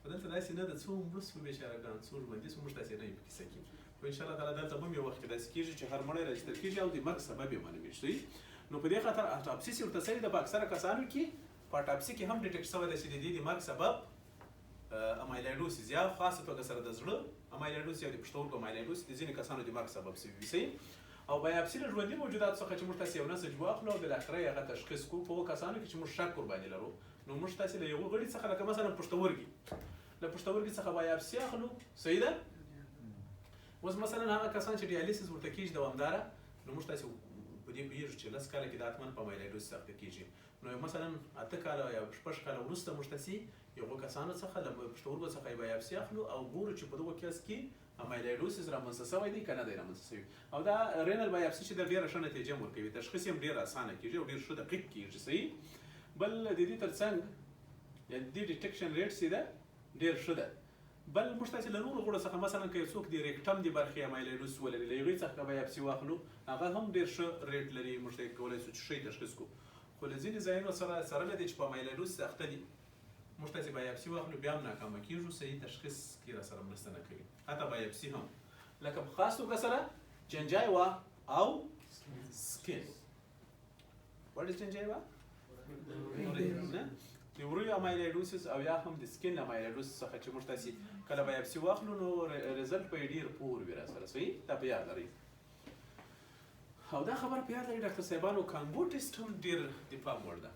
خو دلته داسې نه ده، څو مړه سو بېچارهګان، څو ژوندي سو، موږ داسې نه یو په کیسه کې. خو ان شاء الله تعالی دلته هم یو وخت کې داسې کېږي چې هر مړی register کېږي او د مرګ سبب یې معلومېږي. صحیح؟ نو په دې خاطر autopsy چې ورته سوې ده، په اکثره کسانو کې په autopsy کې هم detect سوی ده چې د دې د مرګ سبب amyloidosis یا خاصه توګه سره د زړه amyloidosis یا د پښتورګو amyloidosis د ځینې کسانو د مرګ سبب سوي وي. صحیح؟ او biopsy له ژوندي موجوداتو څخه چې موږ تاسې یو نسج واخلو او بالاخره یې هغه تشخیص کړو، په هغو کسانو کې چې موږ شک ورباندې لرو، نو موږ تاسې له یوه غړي څخه لکه مثلا پښتورګي، له پښتورګي څخه biopsy اخلو. صحیح ده؟ اوس مثلا هغه کسان چې dialysis ورته کېږي دوامداره، نو موږ تاسې په دې پوهېږو چې 10 کاله کې دا حتما په amyloidosis اخته کېږي. نو مثلا 8 کاله یا 6 کاله وروسته موږ تاسې هغو کسانو څخه له پښتورګو څخه یې biopsy اخلو او ګورو چې په دغو case کې amyloidosis رامنځته سوی دی که نه دی رامنځته سوی. او دا renal biopsy چې ده ډېره ښه نتیجه هم ورکوي، تشخیص یې هم ډېر اسانه کېږي او ډېر ښه دقیق کېږي. صحیح؟ بل د دې ترڅنګ یعنې دې detection rate چې ده ډېر ښه ده. بل موږ تاسې له نورو غړو څخه مثلا که یو څوک د rectum د برخې amyloidosis ولري، له هغوی څخه که biopsy واخلو هغه هم ډېر ښه rate لري، موږ ته یې کولی شو چې ښه یې تشخیص کړو. خو له ځینې ځایونو سره سره له دې چې په amyloidosis اخته دي، موږ تاسې biopsy واخلو بیا هم ناکامه کېږو، صحیح تشخیص کې را سره مرسته نه کوي. حتی biopsy هم لکه په خاص توګه سره gingiva او skin. What is gingiva؟ نه د وریو amyloidosis او یا هم د skin amyloidosis څخه چې موږ تاسې کله biopsy واخلو نو result به یې ډېر poor وي را سره. صحیح؟ دا په یاد لرئ. او دا خبره په یاد لرئ ډاکټر صاحبانو، Congo test هم ډېر د پام وړ ده.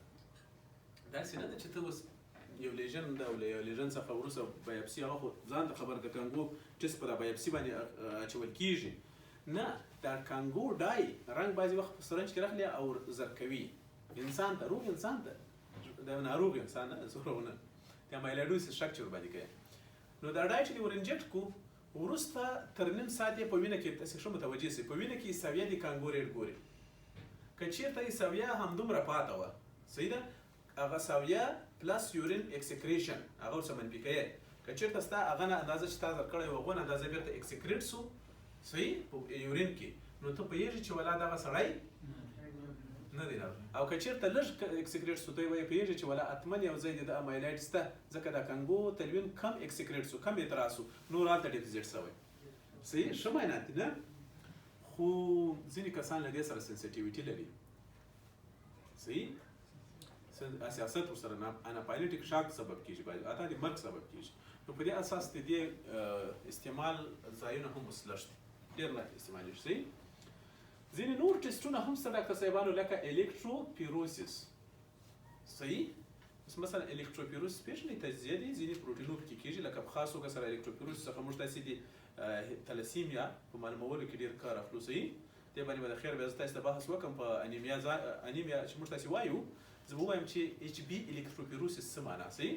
داسې نه ده چې ته اوس یو lesion ده او له یو lesion څخه وروسته biopsy، هغه خو ځان ته خبره ده، Congo test په دا biopsy باندې اچول کېږي. نه، دا Congo dye رنګ بعضې وخت په syringe کې راخلي او زرکوي انسان ته، روغ انسان ته، د ناروغ انسان نه، زوره نه، د amyloidosis شک چې ورباندې کوي. نو دا dye چې دې ور inject کو، وروسته تر نیم ساعت یې په وینه کې، تاسې ښه متوجه سئ، په وینه کې سویه د Congo red ګوري. که چېرته یې سویه همدومره پاته وه، صحیح ده، هغه سویه plus urine excretion هغه ورڅخه منفي کوي. که چېرته ستا هغه نه اندازه چې تا درکړی و هغه نه اندازه بېرته excrete سو، صحیح، په urine کې، نو ته پوهېږې چې ولا دغه سړی نه دی ناروغ. او که چېرته لږ excrete سو، ته یې پوهېږې چې ولا حتما یو ځای د amyloid سته، ځکه دا Congo تلوین کم excrete سو، کم اطراح سو، نور هلته deposit سوی. صحیح؟ ښه معاینات دي نه؟ خو ځینې کسان له دې سره sensitivity لري. صحیح؟ حساسیت ورسره anaphylactic shock سبب کېږي، باید حتی د مرګ سبب کېږي. نو په دې اساس د دې استعمال ځایونه هم اوس لږ دي، ډېر نه استعمالېږي. صحیح؟ ځینې نور ټسټونه هم شته ډاکټر صاحبانو، لکه electrophoresis. صحیح؟ اوس مثلا electrophoresis پېژنئ، تجزیه دي، ځینې پروټینو پکې کېږي، لکه په خاص توګه سره electrophoresis څخه موږ تاسې د تلسیمیا په معلومولو کې ډېر کار اخلو. صحیح؟ دې باندې به د خیر بیا زه تاسې ته بحث وکړم. په انیمیا انیمیا چې موږ تاسې وایو، زه به ووایم چې Hb electrophoresis څه معنا. صحیح؟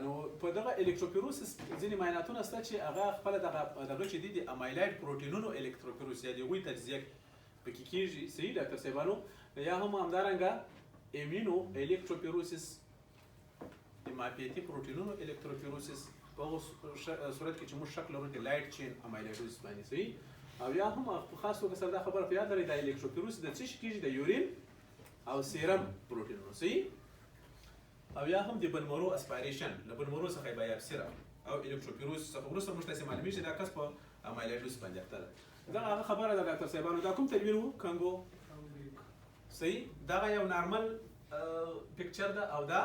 نو په دغه electrophoresis ځینې معایناتونه شته چې هغه خپله دغه دغه چې دي د amyloid پروټینونو electrophoresis یا د هغوی تجزیه پکې کېږي. صحیح ډاکټر صاحبانو؟ یا هم همدارنګه immunoelectrophoresis د معافیتي پروټینونو electrophoresis په هغو صورت کې چې موږ شک لرو د light chain amyloidosis باندې. صحیح؟ او یا هم په خاص توګه سره دا خبره په یاد لرئ، دا electrophoresis د څه شي کېږي؟ د urine او سیرم پروټینونو. صحیح؟ او یا هم د bone marrow aspiration، له bone marrow څخه یې biopsy راغله او electrophoresis څخه وروسته موږ تاسې معلومېږي دا کس په amyloidosis باندې اخته ده. دغه هغه خبره ده ډاکټر صاحبانو. دا کوم تدبیر و؟ Congo. صحیح؟ دغه یو normal picture ده او دا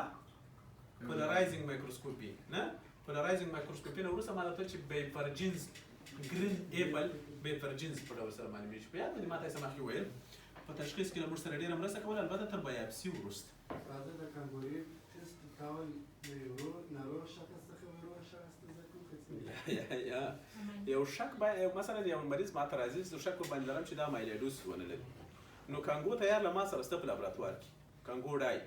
polarizing microscopy نه، polarizing microscopy نه وروسته ما درته چې birefringence green apple birefringence په ډول سره معلومېږي. په یاد باندې ما تاسې مخکې وویل. په تشخیص کې له موږ سره ډېره مرسته کوله، البته تر biopsy وروسته. راځه د کانګوري test تاول د یو ناروغ شخص څخه روغ شخص ته زده کړو که څنګه؟ یا یو شک باید، مثلا یو مریض ماته راځي، زه شک ورباندې لرم چې دا amyloidosis ونه لري، نو Congo تیار له ما سره سته په لابراتوار کې، Congo dye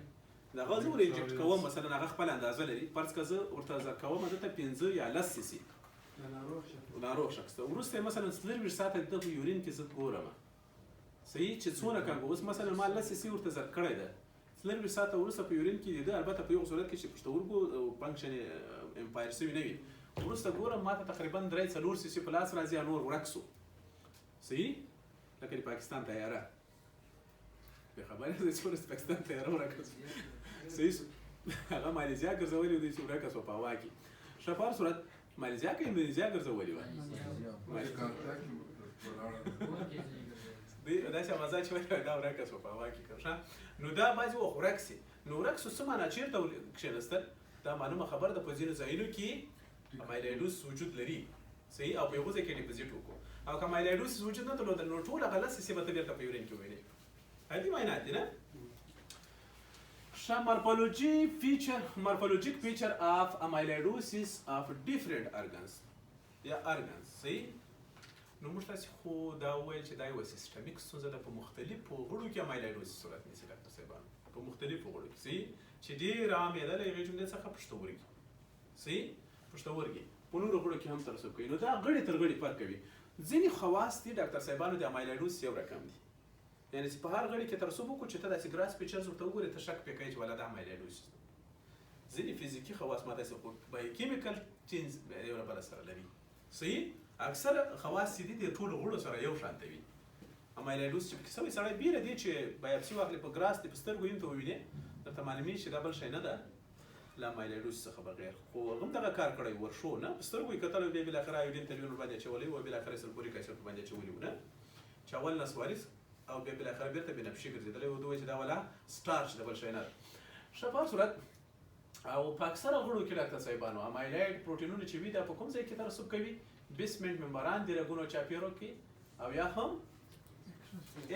دغه زه ور inject کوم، مثلا هغه خپله اندازه لري، فرض که زه ورته زه کوم ده ته 5 یا 10 سي سي ناروغ شخص ته، وروسته یې مثلا 24 ساعته د ده په urine کې زه ګورم صحیح چې څونه Congo. اوس مثلا ما 10 سي سي ورته زر کړی ده، 24 ساعته وروسته په urine کې ده، البته په یو صورت کې چې پښتورګو function یې impair سوي نه وي، وروسته ګورم ما ته تقریبا 3-4 سي سي په لاس راځي، نور ورک سو صحیح، لکه د پاکستان طیاره بې خبرې دی چې ورسته پاکستان طیاره ورکه سوه صحیح سو، هغه مالیزیا ګرځولې دی چې ورکه سوه په هوا کې. ښه په هر صورت مالیزیا که اندونیزیا ګرځولې وه دی داسې اوازه چې وایي دا ورکه سوه په هوا کې که ښه، نو دا بعضې وخت ورک سي، نو ورک سو څه معنا چېرته کښېنستل دا معلومه خبره ده، په ځینو ځایونو کې amyloidosis وجود لري صحیح، او په یو ځای کې deposit وکړو، او که amyloidosis وجود نه درلودل نو ټول هغه 10 سي به ته بېرته په urine کې ووینې. عادي معاینات دي نه؟ ښه morphology feature، morphologic feature of amyloidosis of different organs یا organs صحیح. نو موږ تاسې خو دا وویل چې دا یوه systemic ستونزه ده، په مختلفو غړو کې amyloidosis صورت نیسي ډاکټر صاحبانو، په مختلفو غړو کې صحیح، چې ډېر عام یې ده له هغې جملې څخه پښتورګي صحیح، پښتورګي په نورو غړو کې هم ترسب کوي، نو دا غړي تر غړي فرق کوي. ځینې خواص دي ډاکټر صاحبانو د amyloidosis یو رقم دي، یعنې چې په هر غړي کې ترسب وکړو چې ته داسې gross features ورته وګورې ته شک پرې کوې چې والا دا amyloidosis ده. ځینې فزیکي خواص ما داسې خو biochemical change یو له بله سره لري صحیح، اکثره خواص چې دي د ټولو غړو سره یو شان ته وي. amyloidosis چې پکې سوی سړی بې له دې چې biopsy واخلي په gross دې په سترګو یې هم ته ووینې درته معلومېږي چې دا بل شی نه ده له amyloidosis څخه بغیر، خو هغه هم دغه کار کړی ورشو نه په سترګو یې کتل، بیا بالاخره iodine toluene ورباندې اچولی و، بالاخره یې sulphuric acid ورباندې اچولي و نه، چې اول نسواري او بیا بالاخره بېرته بنفشي ګرځېدلی و، دوی چې دا ولا starch د بل شی نه ده. ښه په هر صورت او په اکثره غړو کې ډاکټر صاحبانو amyloid پروټینونه چې وي دا په کوم ځای کې ترسب کوي؟ basement membrane د رګونو چاپېرو کې او یا هم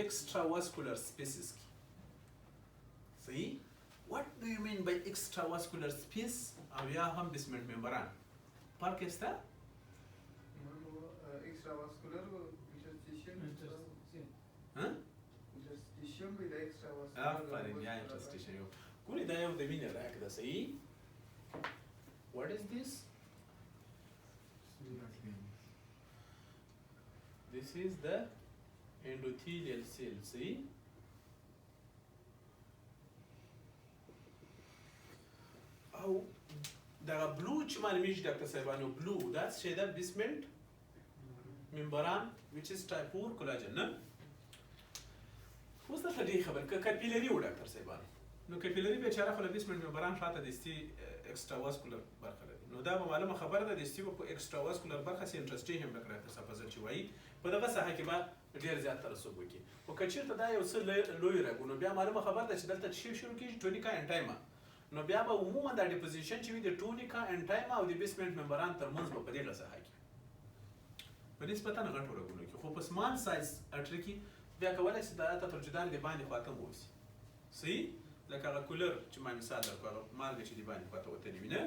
extravascular spaces کې صحیح. What do you mean by extravascular space او یا هم basement membrane؟ فرق یې شته؟ Extravascular interstitium. ها؟ Interstitium به د extravascular. آفرین یا interstitium یو ګورې دا یو د وینې رګ ده صحیح. What is this? This is the endothelial cell, see? او دغه blue چې معلومیږي ډاکټر صاحبانو blue دا څه شی ده؟ Basement membrane which is type 4 collagen نه؟ اوس درته ډېرې خبرې که capillary و ډاکټر صاحبانو، نو capillary بیچاره خو له basement membrane شاته د استي extravascular برخه لري، نو دا به معلومه خبره ده د استي به په extravascular برخه سي interstitium به ډاکټر صاحب فضل چې وایي په دغه ساحه کې به ډېر زیات ترسب وکړي. خو که چېرته دا یو څه لوی رګ و، نو بیا معلومه خبره ده چې دلته څه شی شروع کېږي؟ Tunica intima. نو بیا به عموما دا deposition چې وي د tunica intima او د basement membrane ترمنځ به په دې ساحه کې په نسبتاً غټو رګونو کې، خو په small size artery کې بیا کولی شي دا ته تر جدار د باندې خواته هم ووځي صحیح، لکه هغه کولر چې ما مثال درکړ هغه مالګه چې د باندې خواته وتلې وي نه،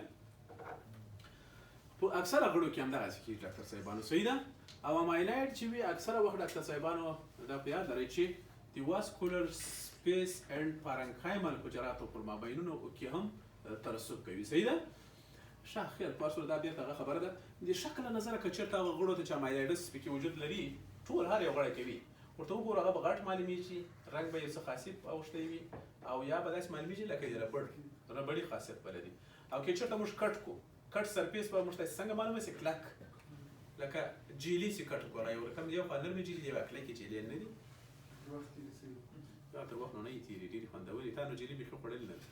په اکثره غړو کې همدغسې کېږي ډاکټر صاحبانو صحیح ده. او amyloid چې وي اکثره وخت ډاکټر صاحبانو دا په یاد لرئ چې د vascular space and parenchymal حجراتو پر مابینونو کې هم ترسب کوي صحیح ده. ښه خیر په هر صورت دا بېرته هغه خبره ده د شک له نظره که چېرته هغه غړو ته چې amyloidosis پکې وجود لري ټول هر یو غړی کوي ورته وګوره هغه به غټ معلومیږي، رنګ به یې څه خاصیت اوښتی وي او یا به داسې معلومیږي لکه د ربړ ربړي خاصیت به لري. او که چېرته موږ cut کو cut surface به موږ ته څنګه معلومه سي؟ کلک لکه jelly چې cut کو یو رقم یو خوا نرمې jelly دی یو کلکې jelly نه دي. وخت تېر سوی. دا تر وخت نو نه یې تېرې ډېرې خوندورې تا نو jelly بیخي خوړلې نه ده.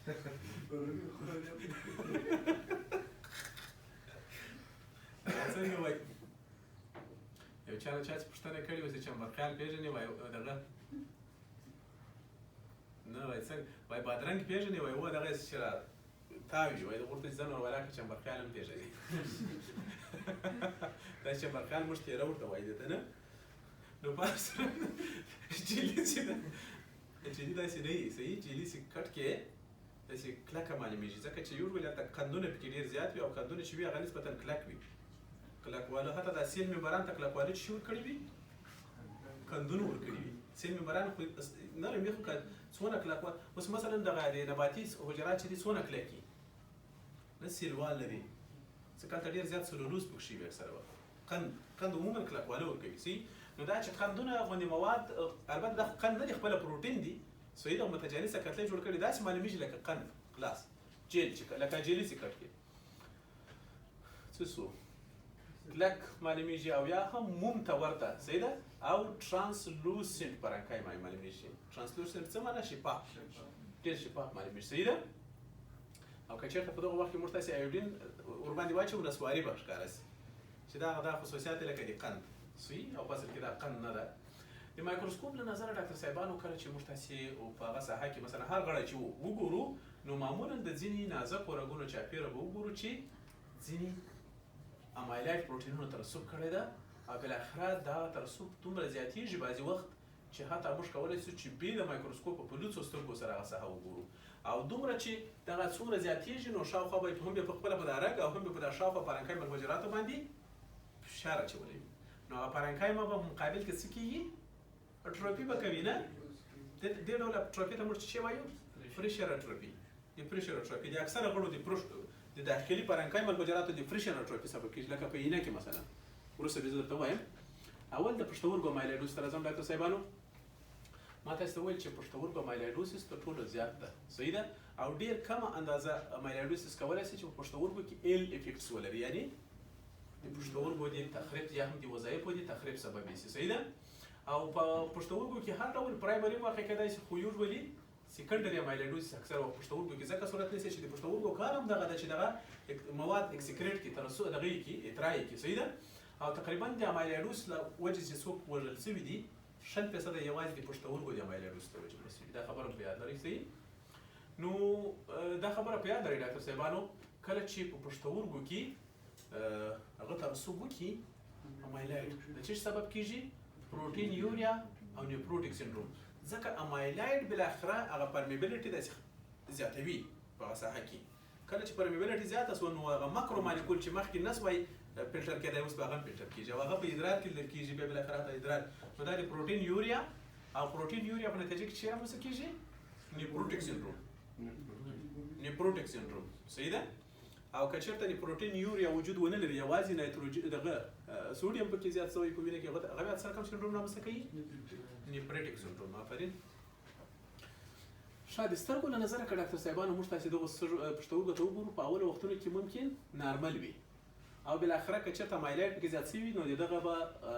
څنګه وایي یو چا له چا چې پوښتنه کړې وه چې چمبرخیال پېژنې وایي دغه نه وایي څنګه وایي بادرنګ پېژنې وایي هو دغه چې را تاوي وایي ورته چې ځه نو ولاکه چمبرخیال هم پېژنې. دا چمبرخیال موږ تېره ورته وایي ده ته نه نو پاس جیلي چې ده، جیلي داسې نه وي، صحیح؟ جیلي چې کټ کې داسې کلکه معلومیږي، ځکه چې یوژولي هلته قندونه پکې ډېر زیات وي، او قندونه چې وي هغه نسبتا کلک وي. کلکواله حتی دا cell membrane ته کلکواله چې ورکړي وي، قندونه ورکړي وي. cell membrane خو نرم وي، خو که څونه کلکواله، اوس مثلا دغه د نباتي حجرات چې دي څونه کلک وي، نه cell wall لري، ځکه هلته ډېر زیات سلولوز پکښې وي. اکثره وخت قند عموما کلکواله ورکوي، صحیح؟ نو دا چې قندونه غوندې مواد، البته دا قند نه دي، خپله پروټین دي، صحیح ده، متجانسه کتلې جوړ کړي، داسې معلومیږي لکه قند خلاص جیل چې لکه جیلي چې کټ کې څه سو کلک معلومیږي، او یا هم موم ته ورته، صحیح ده، او translucent parenchyma معلومیږي. translucent څه معنی؟ شفاف، ډېر شفاف معلومیږي، صحیح ده. او که چېرته په دغه وخت کې موږ تاسې iodine ورباندې واچوو، نسواري به ښکاره شي چې دا خصوصیات لکه د قند، صحیح؟ او په اصل کې دا قند نه ده. د مایکروسکوپ له نظره ډاکټر صاحبانو کله چې موږ تاسې په هغه ساحه کې مثلا هر غړی چې وګورو، نو معمولا د ځینې نازکو رګونو چاپېره به وګورو چې ځینې امایلاید پروټینونو ترسب کړی ده، او بالاخره دا ترسب دومره زیاتېږي بعضې وخت چې حتی موږ کولی شو چې بې د مایکروسکوپ په لوڅو سترګو سره هغه ساحه وګورو، او دومره چې دغه څومره زیاتېږي نو شاوخوا به هم بیا په خپله په دا رګ او هم بیا په دا شاوخوا parenchymal حجراتو باندې فشار اچولی وي. نو هغه parenchyma به مقابل کې څه کېږي؟ atrophy به کوي، نه؟ دې ډول atrophy ته موږ څه وایو؟ pressure atrophy. د pressure atrophy د اکثره غړو د داخلي parenchymal حجراتو د pressure atrophy سبب کېږي، لکه په اینه کې مثلا. وروسته به زه درته ووایم. اول د پښتورګو amyloidosis ته راځم ډاکټر صاحبانو. ما تاسو ته وویل چې پښتورګو amyloidosis تر ټولو زیات ده، صحیح ده، او ډېر کمه اندازه amyloidosis کولی شي چې په پښتورګو کې ill effects ولري، یعنې د پښتورګو د تخریب یا هم د وظایفو د تخریب سبب شي، صحیح ده. او په پښتورګو کې هر ډول primary واقع کېدای شي، خو usually secondary amyloidosis اکثره وخت پښتورګو کې ځکه صورت نیسي چې د پښتورګو کار هم دغه ده چې دغه مواد excrete کړي، ترسو دغه یې کړي، اطراح یې کړي، صحیح ده. او تقریبا د amyloidosis له وجې چې څوک وژل شوي دي 20% یوازې د پښتورګو د amyloidosis له وجې مړه شوي. دا خبره په یاد لرئ، صحیح؟ نو دا خبره په یاد لرئ ډاکټر صاحبانو، کله چې په پښتورګو کې هغه ترسب وکړي امایلاید د څه سبب کېږي؟ proteinuria او nephrotic syndrome. ځکه امایلاید بالاخره هغه permeability داسې زیاتوي په هغه ساحه کې. کله چې permeability زیاته سوه نو هغه macromolecule چې مخکې نه سوای فلټر کېدای اوس به هغه هم فلټر کېږي، او هغه په ادرار کې لیدل کېږي، بیا بالاخره هلته ادرار. نو دا د proteinuria او proteinuria په نتیجه کې چې رامنځته کېږي؟ nephrotic syndrome. nephrotic syndrome، صحیح ده. او که چېرته د proteinuria وجود ونه لري، یوازې نایتروجن دغه سوډیم پکې زیات سوی په وینه کې، هغه بیا سره کوم سندروم رامنځته کوي؟ nephritic syndrome. آفرین. ښه، د سترګو له نظره که ډاکټر صاحبانو موږ تاسې دغو پښتورګو ته وګورو، په اولو وختونو کې ممکن normal وي، او بالاخره که چېرته amyloid پکې زیات سوي نو د دغه به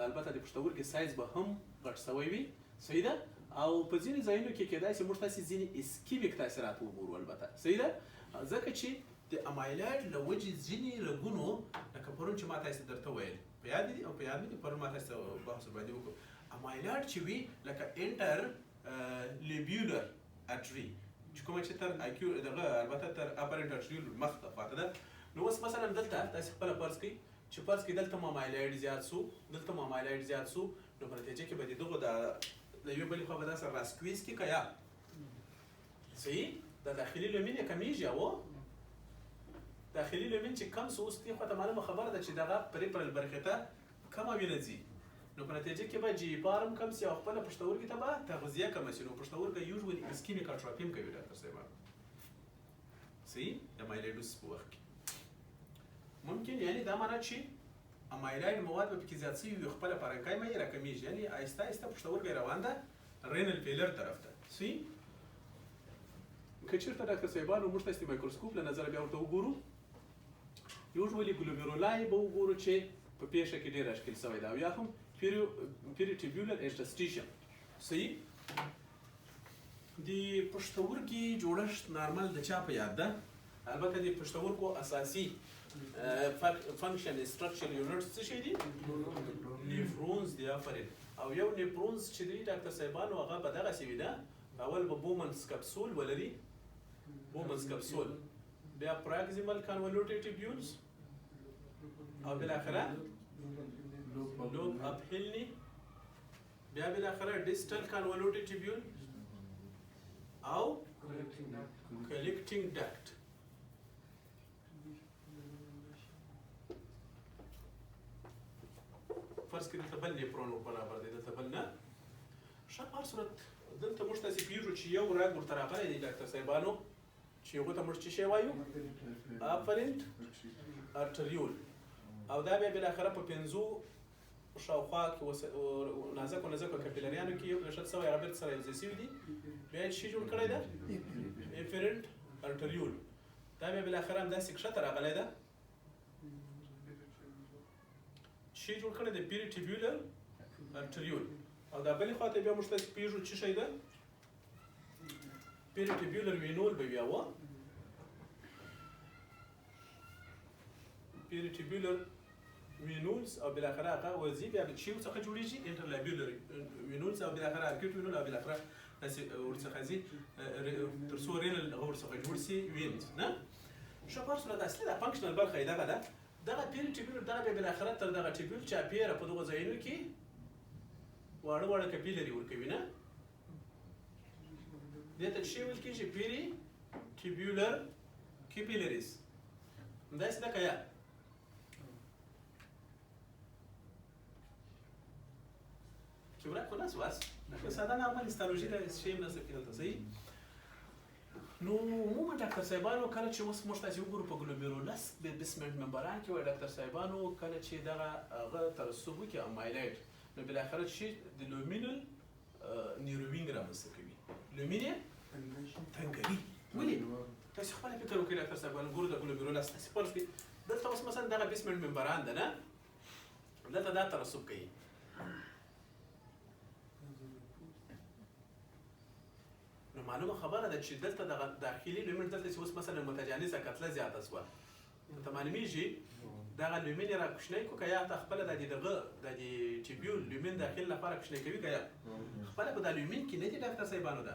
البته د پښتورګي سایز به هم غټ سوی وي، صحیح ده. او په ځینې ځایونو کې کېدای شي موږ تاسې ځینې ischemic تاثیرات وګورو البته، صحیح ده، ځکه چې د امایلاید له وجې ځینې رګونو لکه پرون چې ما تاسې درته ویل، په یاد دي او په یاد مې دي، پرون ما تاسې بحث ورباندې وکړو، امایلاید چې وي لکه interlobular artery چې کومه چې تر اکیو دغه البته تر afferent arteriole مخته خواته ده. نو اوس مثلا دلته تاسې خپله فرض کړئ چې فرض کړئ دلته مو amyloid زیات سو، دلته مو amyloid زیات سو، نو په نتیجه کې به د دغو د یوې بلې خوا به دا سره را squeeze کړي که یا، صحیح؟ دا داخلي lumen یې کمېږي، او داخلي lumen چې کم سو اوس دې خواته معلومه خبره ده چې دغه peripheral برخې ته کمه وینه ځي، نو په نتیجه کې به GFR هم کم سي او خپله پښتورګي ته به تغذیه کمه سي. نو پښتورګی usually ischemic atrophy هم کوي ډاکټر صاحبان، صحیح؟ د amyloidosis په وخت کې ممکن، یعنې دا معنا چې امایلاید مواد به پکې زیات سوي وي، خپله parenchyma یې راکمېږي، یعنې آهسته آهسته پښتورګی روان ده renal failure طرف ته، صحیح؟ که چېرته ډاکټر صاحبانو موږ تاسې د مایکروسکوپ له نظره بیا ورته وګورو، usually glomeruli به وګورو چې په پېښه کې ډېر اشکل سوی ده، او یا هم peritubular interstitium، صحیح؟ د پښتورګي جوړښت normal د چا په یاد ده؟ البته د پښتورګو اساسي function structure units څه شی دي؟ nephrons دي. آفرین. او یو nephrons چې دی ډاکټر صاحبانو هغه به دغسې وي نه، اول به Bowman's capsule ولري، Bowman's capsule، بیا proximal convoluted tubules، او بالاخره loop of Henle. بیا بالاخره distal convoluted tubule او collecting duct. فرض کړئ دلته بل nephron برابر دی، دلته بل نه. ښه، په هر صورت دلته موږ تاسې پوهېږو چې یو رګ ورته راغلی دی ډاکټر صاحبانو، چې هغو ته موږ څه شی وایو؟ afferent arteriole. او دا بیا بالاخره په پنځو شاوخوا کې نازکو نازکو کپیلریانو کې یو نښل سوی، هغه بېرته سره یوځای سوي دي، بیا یې څه جوړ کړی ده؟ efferent arteriole. دا بیا بالاخره همداسې کښته راغلی ده، څه جوړ کړی دی؟ peritubular arteriole. او دا بلې خواته بیا موږ تاسې پوهېږو څه شی ده؟ peritubular venule به بیا وه، peritubular venules او بالاخره هغه ورځي بیا به چیو څخه جوړیږي؟ interlobular venules او بالاخره arcuate venule او بالاخره داسې ورڅخه ځي تر څو renal هغه ورڅخه جوړ سي veins نه. ښه، په هر صورت اصلي دا functional برخه یې دغه ده. دغه peritubular دغه بیا بالاخره تر دغه tubule چاپېره په دغو ځایونو کې واړه واړه capillary ورکوي نه. دې ته څه ویل کېږي؟ peritubular capillaries. همداسې ده که یا؟ چې ورک خو نه سواست، ساده normal histology ده، هېڅ شی هم نشته پکې دلته. صحیح. نو عموما ډاکټر صاحبانو کله چې اوس موږ تاسې وګورو په glomerulus basement membrane کې وایي ډاکټر صاحبانو کله چې دغه هغه ترسب وکړي امایلاید، نو بالاخره چې د luminal narrowing رامنځته کوي. lumen یې تنګوي. ولې؟ تاسې خپله فکر وکړئ ډاکټر صاحبانو، ګورو د glomerulus تاسې فرض کړئ دلته اوس مثلا دغه basement membrane ده نه، دلته دا ترسب کوي. نو معلومه خبره ده چې دلته دغه داخلي lumen دلته چې اوس مثلا متجانسه کتله زیاته سوه، ته معلومیږي دغه lumen یې را کوچنی کړو که یا ته خپله د دې دغه د دې tubule lumen داخل لپاره کوچنی کوي که یا خپله په دا lumen کې نه دي ډاکټر صاحبانو ده،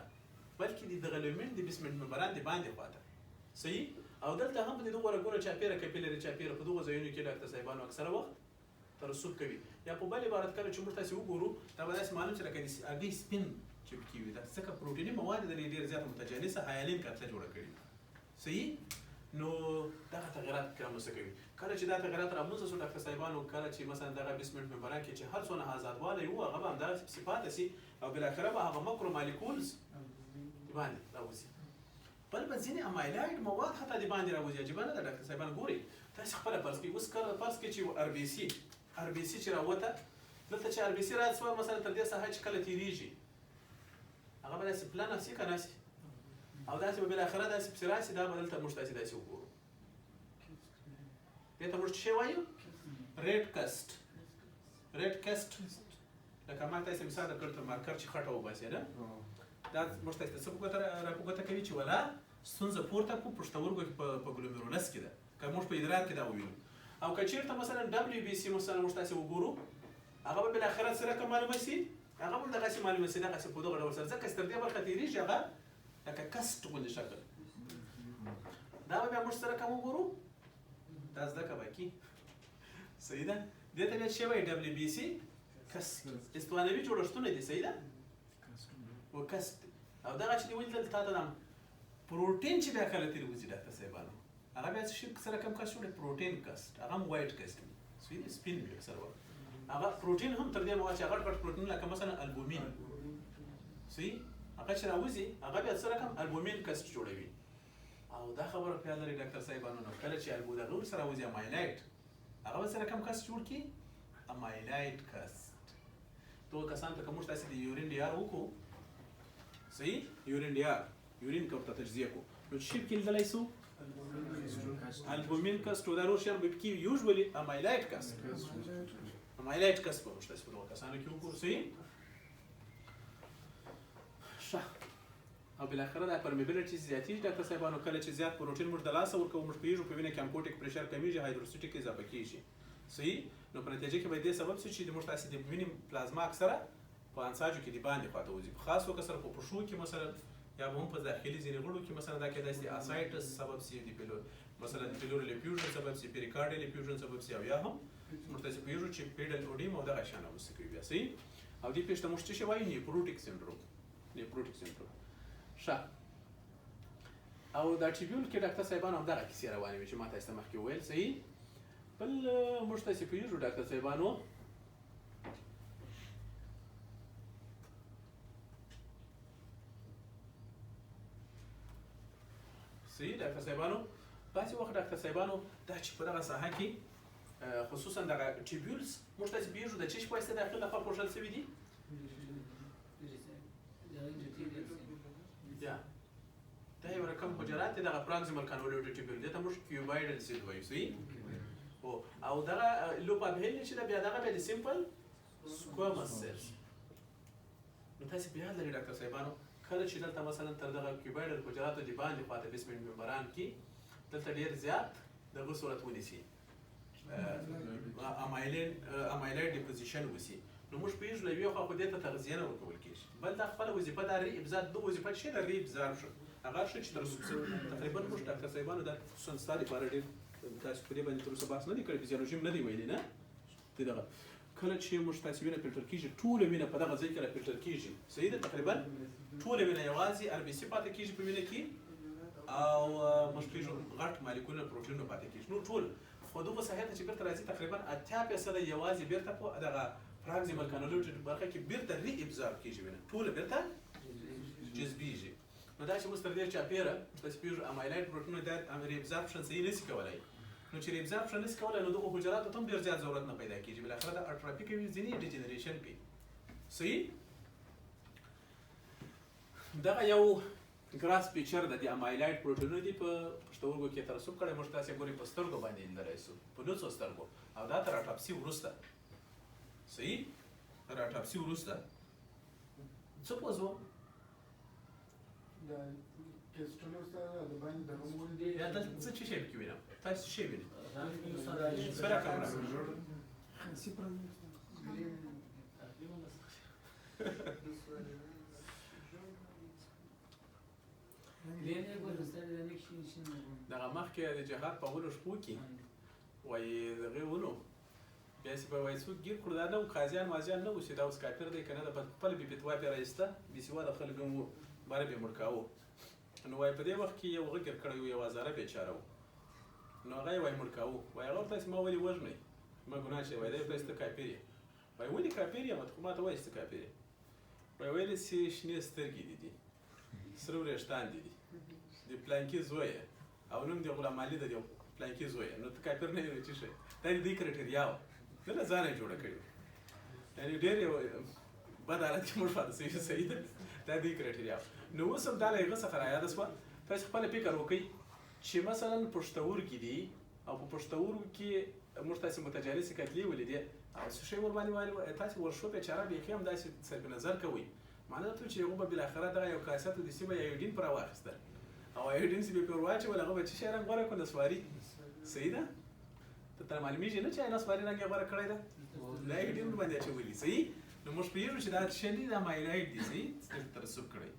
بلکې د دغه lumen د basement membrane د باندې خواته. صحیح. او دلته هم په دې دغو رګونو چاپېره capillary چاپېره په دغو ځایونو کې ډاکټر صاحبانو اکثره وخت ترسب کوي. یا په بل عبارت کله چې موږ تاسې وګورو دا به داسې معلوم چې لکه د هګۍ سپین چې پکې وي، دا ځکه پروټیني مواد د ډېر زیات متجانسه hyaline کتله جوړه کړي. صحیح. نو دغه تغیرات پکې رامنځته کوي. کله چې دا تغیرات رامنځته سو ډاکټر صاحبانو، کله چې مثلا دغه basement membrane کې چې هر څونه آزادوالی وو هغه به همداسې پسې پاتې سي او بالاخره به هغه macromolecules دباندې راوځي. بل به ځینې امایلاید مواد حتی دباندې راوځي. عجیبه نه ده ډاکټر صاحبان؟ ګورئ تاسې خپله فرض کړئ اوس کله فرض کړئ چې RBC چې راوته، دلته چې RBC راسوه مثلا تر دې ساحه چې کله تېرېږي هغه به داسې پلنه سي که نه سي، او داسې به بالاخره داسې پسې راسي. دا به دلته موږ تاسې داسې وګورو. دې ته موږ څه شی وایو؟ red cast. red cast لکه ما تاسې مثال درکړ تر marker چې خټه وباسي نه، دا موږ تاسې ته څه په ګوته را په ګوته کوي چې ولا ستونزه پورته په پښتورګو کې په glomerulus کې ده، که موږ په ادرار کې دا ووینو. او که چېرته مثلا WBC مثلا موږ تاسې وګورو هغه به بالاخره څه رقم معلومه سي؟ هغه به دغسې معلومه سي، دغسې په دغه ډول سره، ځکه چې تر دې برخه تېرېږي هغه لکه cast غوندې شکل. دا به بیا موږ څه رقم وګورو؟ دا زده که باقي. صحیح ده. دې ته بیا څه وایي؟ WBC cast. استوانوي جوړښتونه دي. صحیح ده؟ و cast. او دغه چې دې ولیدل تا ته دا پروټین چې بیا کله تېر وځي ډاکټر صاحبانو، هغه بیا څه شي څه رقم cast جوړوي؟ protein cast. هغه هم white cast وي، صحیح دی؟ سپین وي اکثره وخت. هغه پروټین هم تر دې مواد چې غټ غټ پروټین لکه مثلا البومین، صحیح، هغه چې راوځي هغه بیا څه رقم albumin cast جوړوي. او دا خبره په یاد لرئ ډاکټر صاحبانو، نو کله چې البو دغه ورسره راوځي امایلاید، هغه به څه رقم cast جوړ کړي؟ amyloid cast. دغو کسانو ته که موږ تاسې د urine DR وکړو، صحیح، urine DR urine که ورته تجزیه کړو، نو څه شي پکې لیدلی سو؟ albumin cast. او دا نور شیان به پکې usually amyloid cast. amyloid cast به موږ تاسې په دغو کسانو کې وګورو. صحیح. ښه. او بالاخره دا permeability زیاتېږي ډاکټر صاحبانو. کله چې زیات پروټین موږ د لاسه ورکوو، موږ پوهېږو په وینه کې oncotic pressure کمېږي، hydrostatic اضافه کېږي. صحیح. نو په نتیجه کې به دې سبب سي چې موږ تاسې د وینې پلازما اکثره په انساجو کې د باندې خواته وځي، په خاص توګه سره په پښو کې مثلا، یا به هم په داخلي ځینې غړو کې مثلا دا کېدای سي ascites سبب سي، د pleu مثلا د pleural effusion سبب سي، pericardial effusion سبب سي، او یا هم موږ تاسې پوهېږو چې pedal edema او دغه شیان رامنځته کوي بیا. صحیح. او دې پېښ ته موږ څه شی وایو؟ nephrotic syndrome. Nephrotic syndrome. ښه، او دا tubule کې ډاکټر صاحبانو همدغه کیسې روانې وې چې ما تاسو ته مخکې وویل. صحیح. بل موږ تاسې پوهېږو ډاکټر صاحبانو صحیح ډاکټر صاحبانو، بعضې وخت ډاکټر صاحبانو دا چې په دغه ساحه کې خصوصا دغه tubules موږ تاسې پوهېږو د چش په واسطه داخل لخوا پوښل شوي دي. یا دا یو رقم حجرات دي، دغه proximal convoluted tubule دې ته موږ cuboidal cell وایو. صحیح. او دغه loop of Henle چې ده بیا دغه بیا د simple squamous cells. نو تاسې په یاد لرئ ډاکټر صاحبانو کله چې دلته مثلا تر دغه cuboidal حجراتو د باندې خواته basement membrane کې دلته ډېر زیات دغه صورت ونیسي، amyloid deposition وسي، نو موږ پوهېږو له یوې خوا خو دې ته تغذیه نه ورکول کېږي، بل دا خپله وظیفه دا reabsorb د وظیفه چې ده reabsorption هغه ښه چې ترسب سي. تقریبا موږ ډاکټر صاحبانو دا خصوصا ستا لپاره ډېر تاسو په دې باندې تر اوسه بحث نه دی کړی، فزیولوژي هم نه دی ویلي نه دی. دغه کله چې موږ تاسې وینه فلټر کېږي، ټوله وینه په دغه ځای کې را فلټر کېږي. صحیح ده. تقریبا ټوله وینه یوازې RBC پاتې کېږي په وینه کې، او موږ پوهېږو غټ مالیکولونه پروټینونه پاتې کېږي. نو ټول خو دغه ساحې ته چې بېرته راځي تقریبا 80% یوازې بېرته په دغه proximal convoluted برخه کې بېرته reabsorb کېږي، وینه ټوله بېرته جذبېږي. نو دا چې اوس تر دې چاپېره تاسې پوهېږو امایلاید پروټینونه دا reabsorption صحیح نه سي کولی، نو چې reabsorption نه سي کولی نو دغو حجراتو ته هم ډېر زیات ضرورت نه پیدا کېږي، بالاخره دا atrophy کوي، ځینې degeneration کوي. صحیح. دغه یو gross picture ده د امایلاید پروټینونه دي په پښتورګو کې ترسب کړی، موږ تاسې ګورئ په سترګو باندې لیدلی سو، په لوڅو سترګو، او دا تر autopsy وروسته. صحیح، تر autopsy وروسته څه پوه سوم؟ دا کیسټونه سره د باندې دغه مول یا دلته څه شی پکې وینم؟ تاسو څه شی وینئ؟ څه رقم رنګ؟ دغه مخکې د جهاد په اولو شپو کې وایي دغې ونو بیا چې به وایي څوک ګیر کړو، دا نه و قاضیان مازیان نه وو چې دا اوس کافر دی که نه ده، خپله بې فتوا پرې راایسته، بې سواده خلک هم وو، باره به یې مړ کاوه. نو وایي په دې وخت کې یو غږ کړی و، یو هزاره بېچاره و، نو هغه یې وایي مړ کاوه. وایي هغه ورته چې ما ولې وژنئ، ما ګناه شوې؟ وایي دی ورته چې ته کافر یې. وایي ولې کافر یم؟ ته خو ما ته وایي چې ته کافر یې. وایي ویل چې شنې سترګې دي دي، سره وریښتان دي دي، د پلانکي زوی یې او نوم دې غلام علي ده، د پلانکي زوی یې، نو ته کافر نه یې نو څه شی؟ دا د دوی criteria وه، ده له ځانه یې جوړه کړې وه. یعنې ډېر یو بد حالت کې موږ پاتې شوي یو. صحیح ده، دا د دوی criteria وه. نو اوس هم دا له هغه څخه رایاده شوه. تاسې خپله فکر وکړئ چې مثلا پښتورګي دي، او په پښتورګو کې موږ تاسې متجانسې کتلې ولیدې او څه شی ورباندې والي، تاسې ورشو بېچاره بیخي هم داسې صرف نظر کوئ، معنا دا چې هغه به بالاخره دغه یو کاسه ته د سیمه iodine پر راواخیسته او iodine چې به پرې ورواچول هغه به څه شی رنګ غوره کړو؟ نسواري. صحیح ده، ته ته معلومېږي نه چې نسواري رنګ یې غوره کړی ده، دا iodine ورباندې اچولي. صحیح، نو موږ پوهېږو چې دا څه شی دی، دا amyloid دی. صحیح، ترسب کړی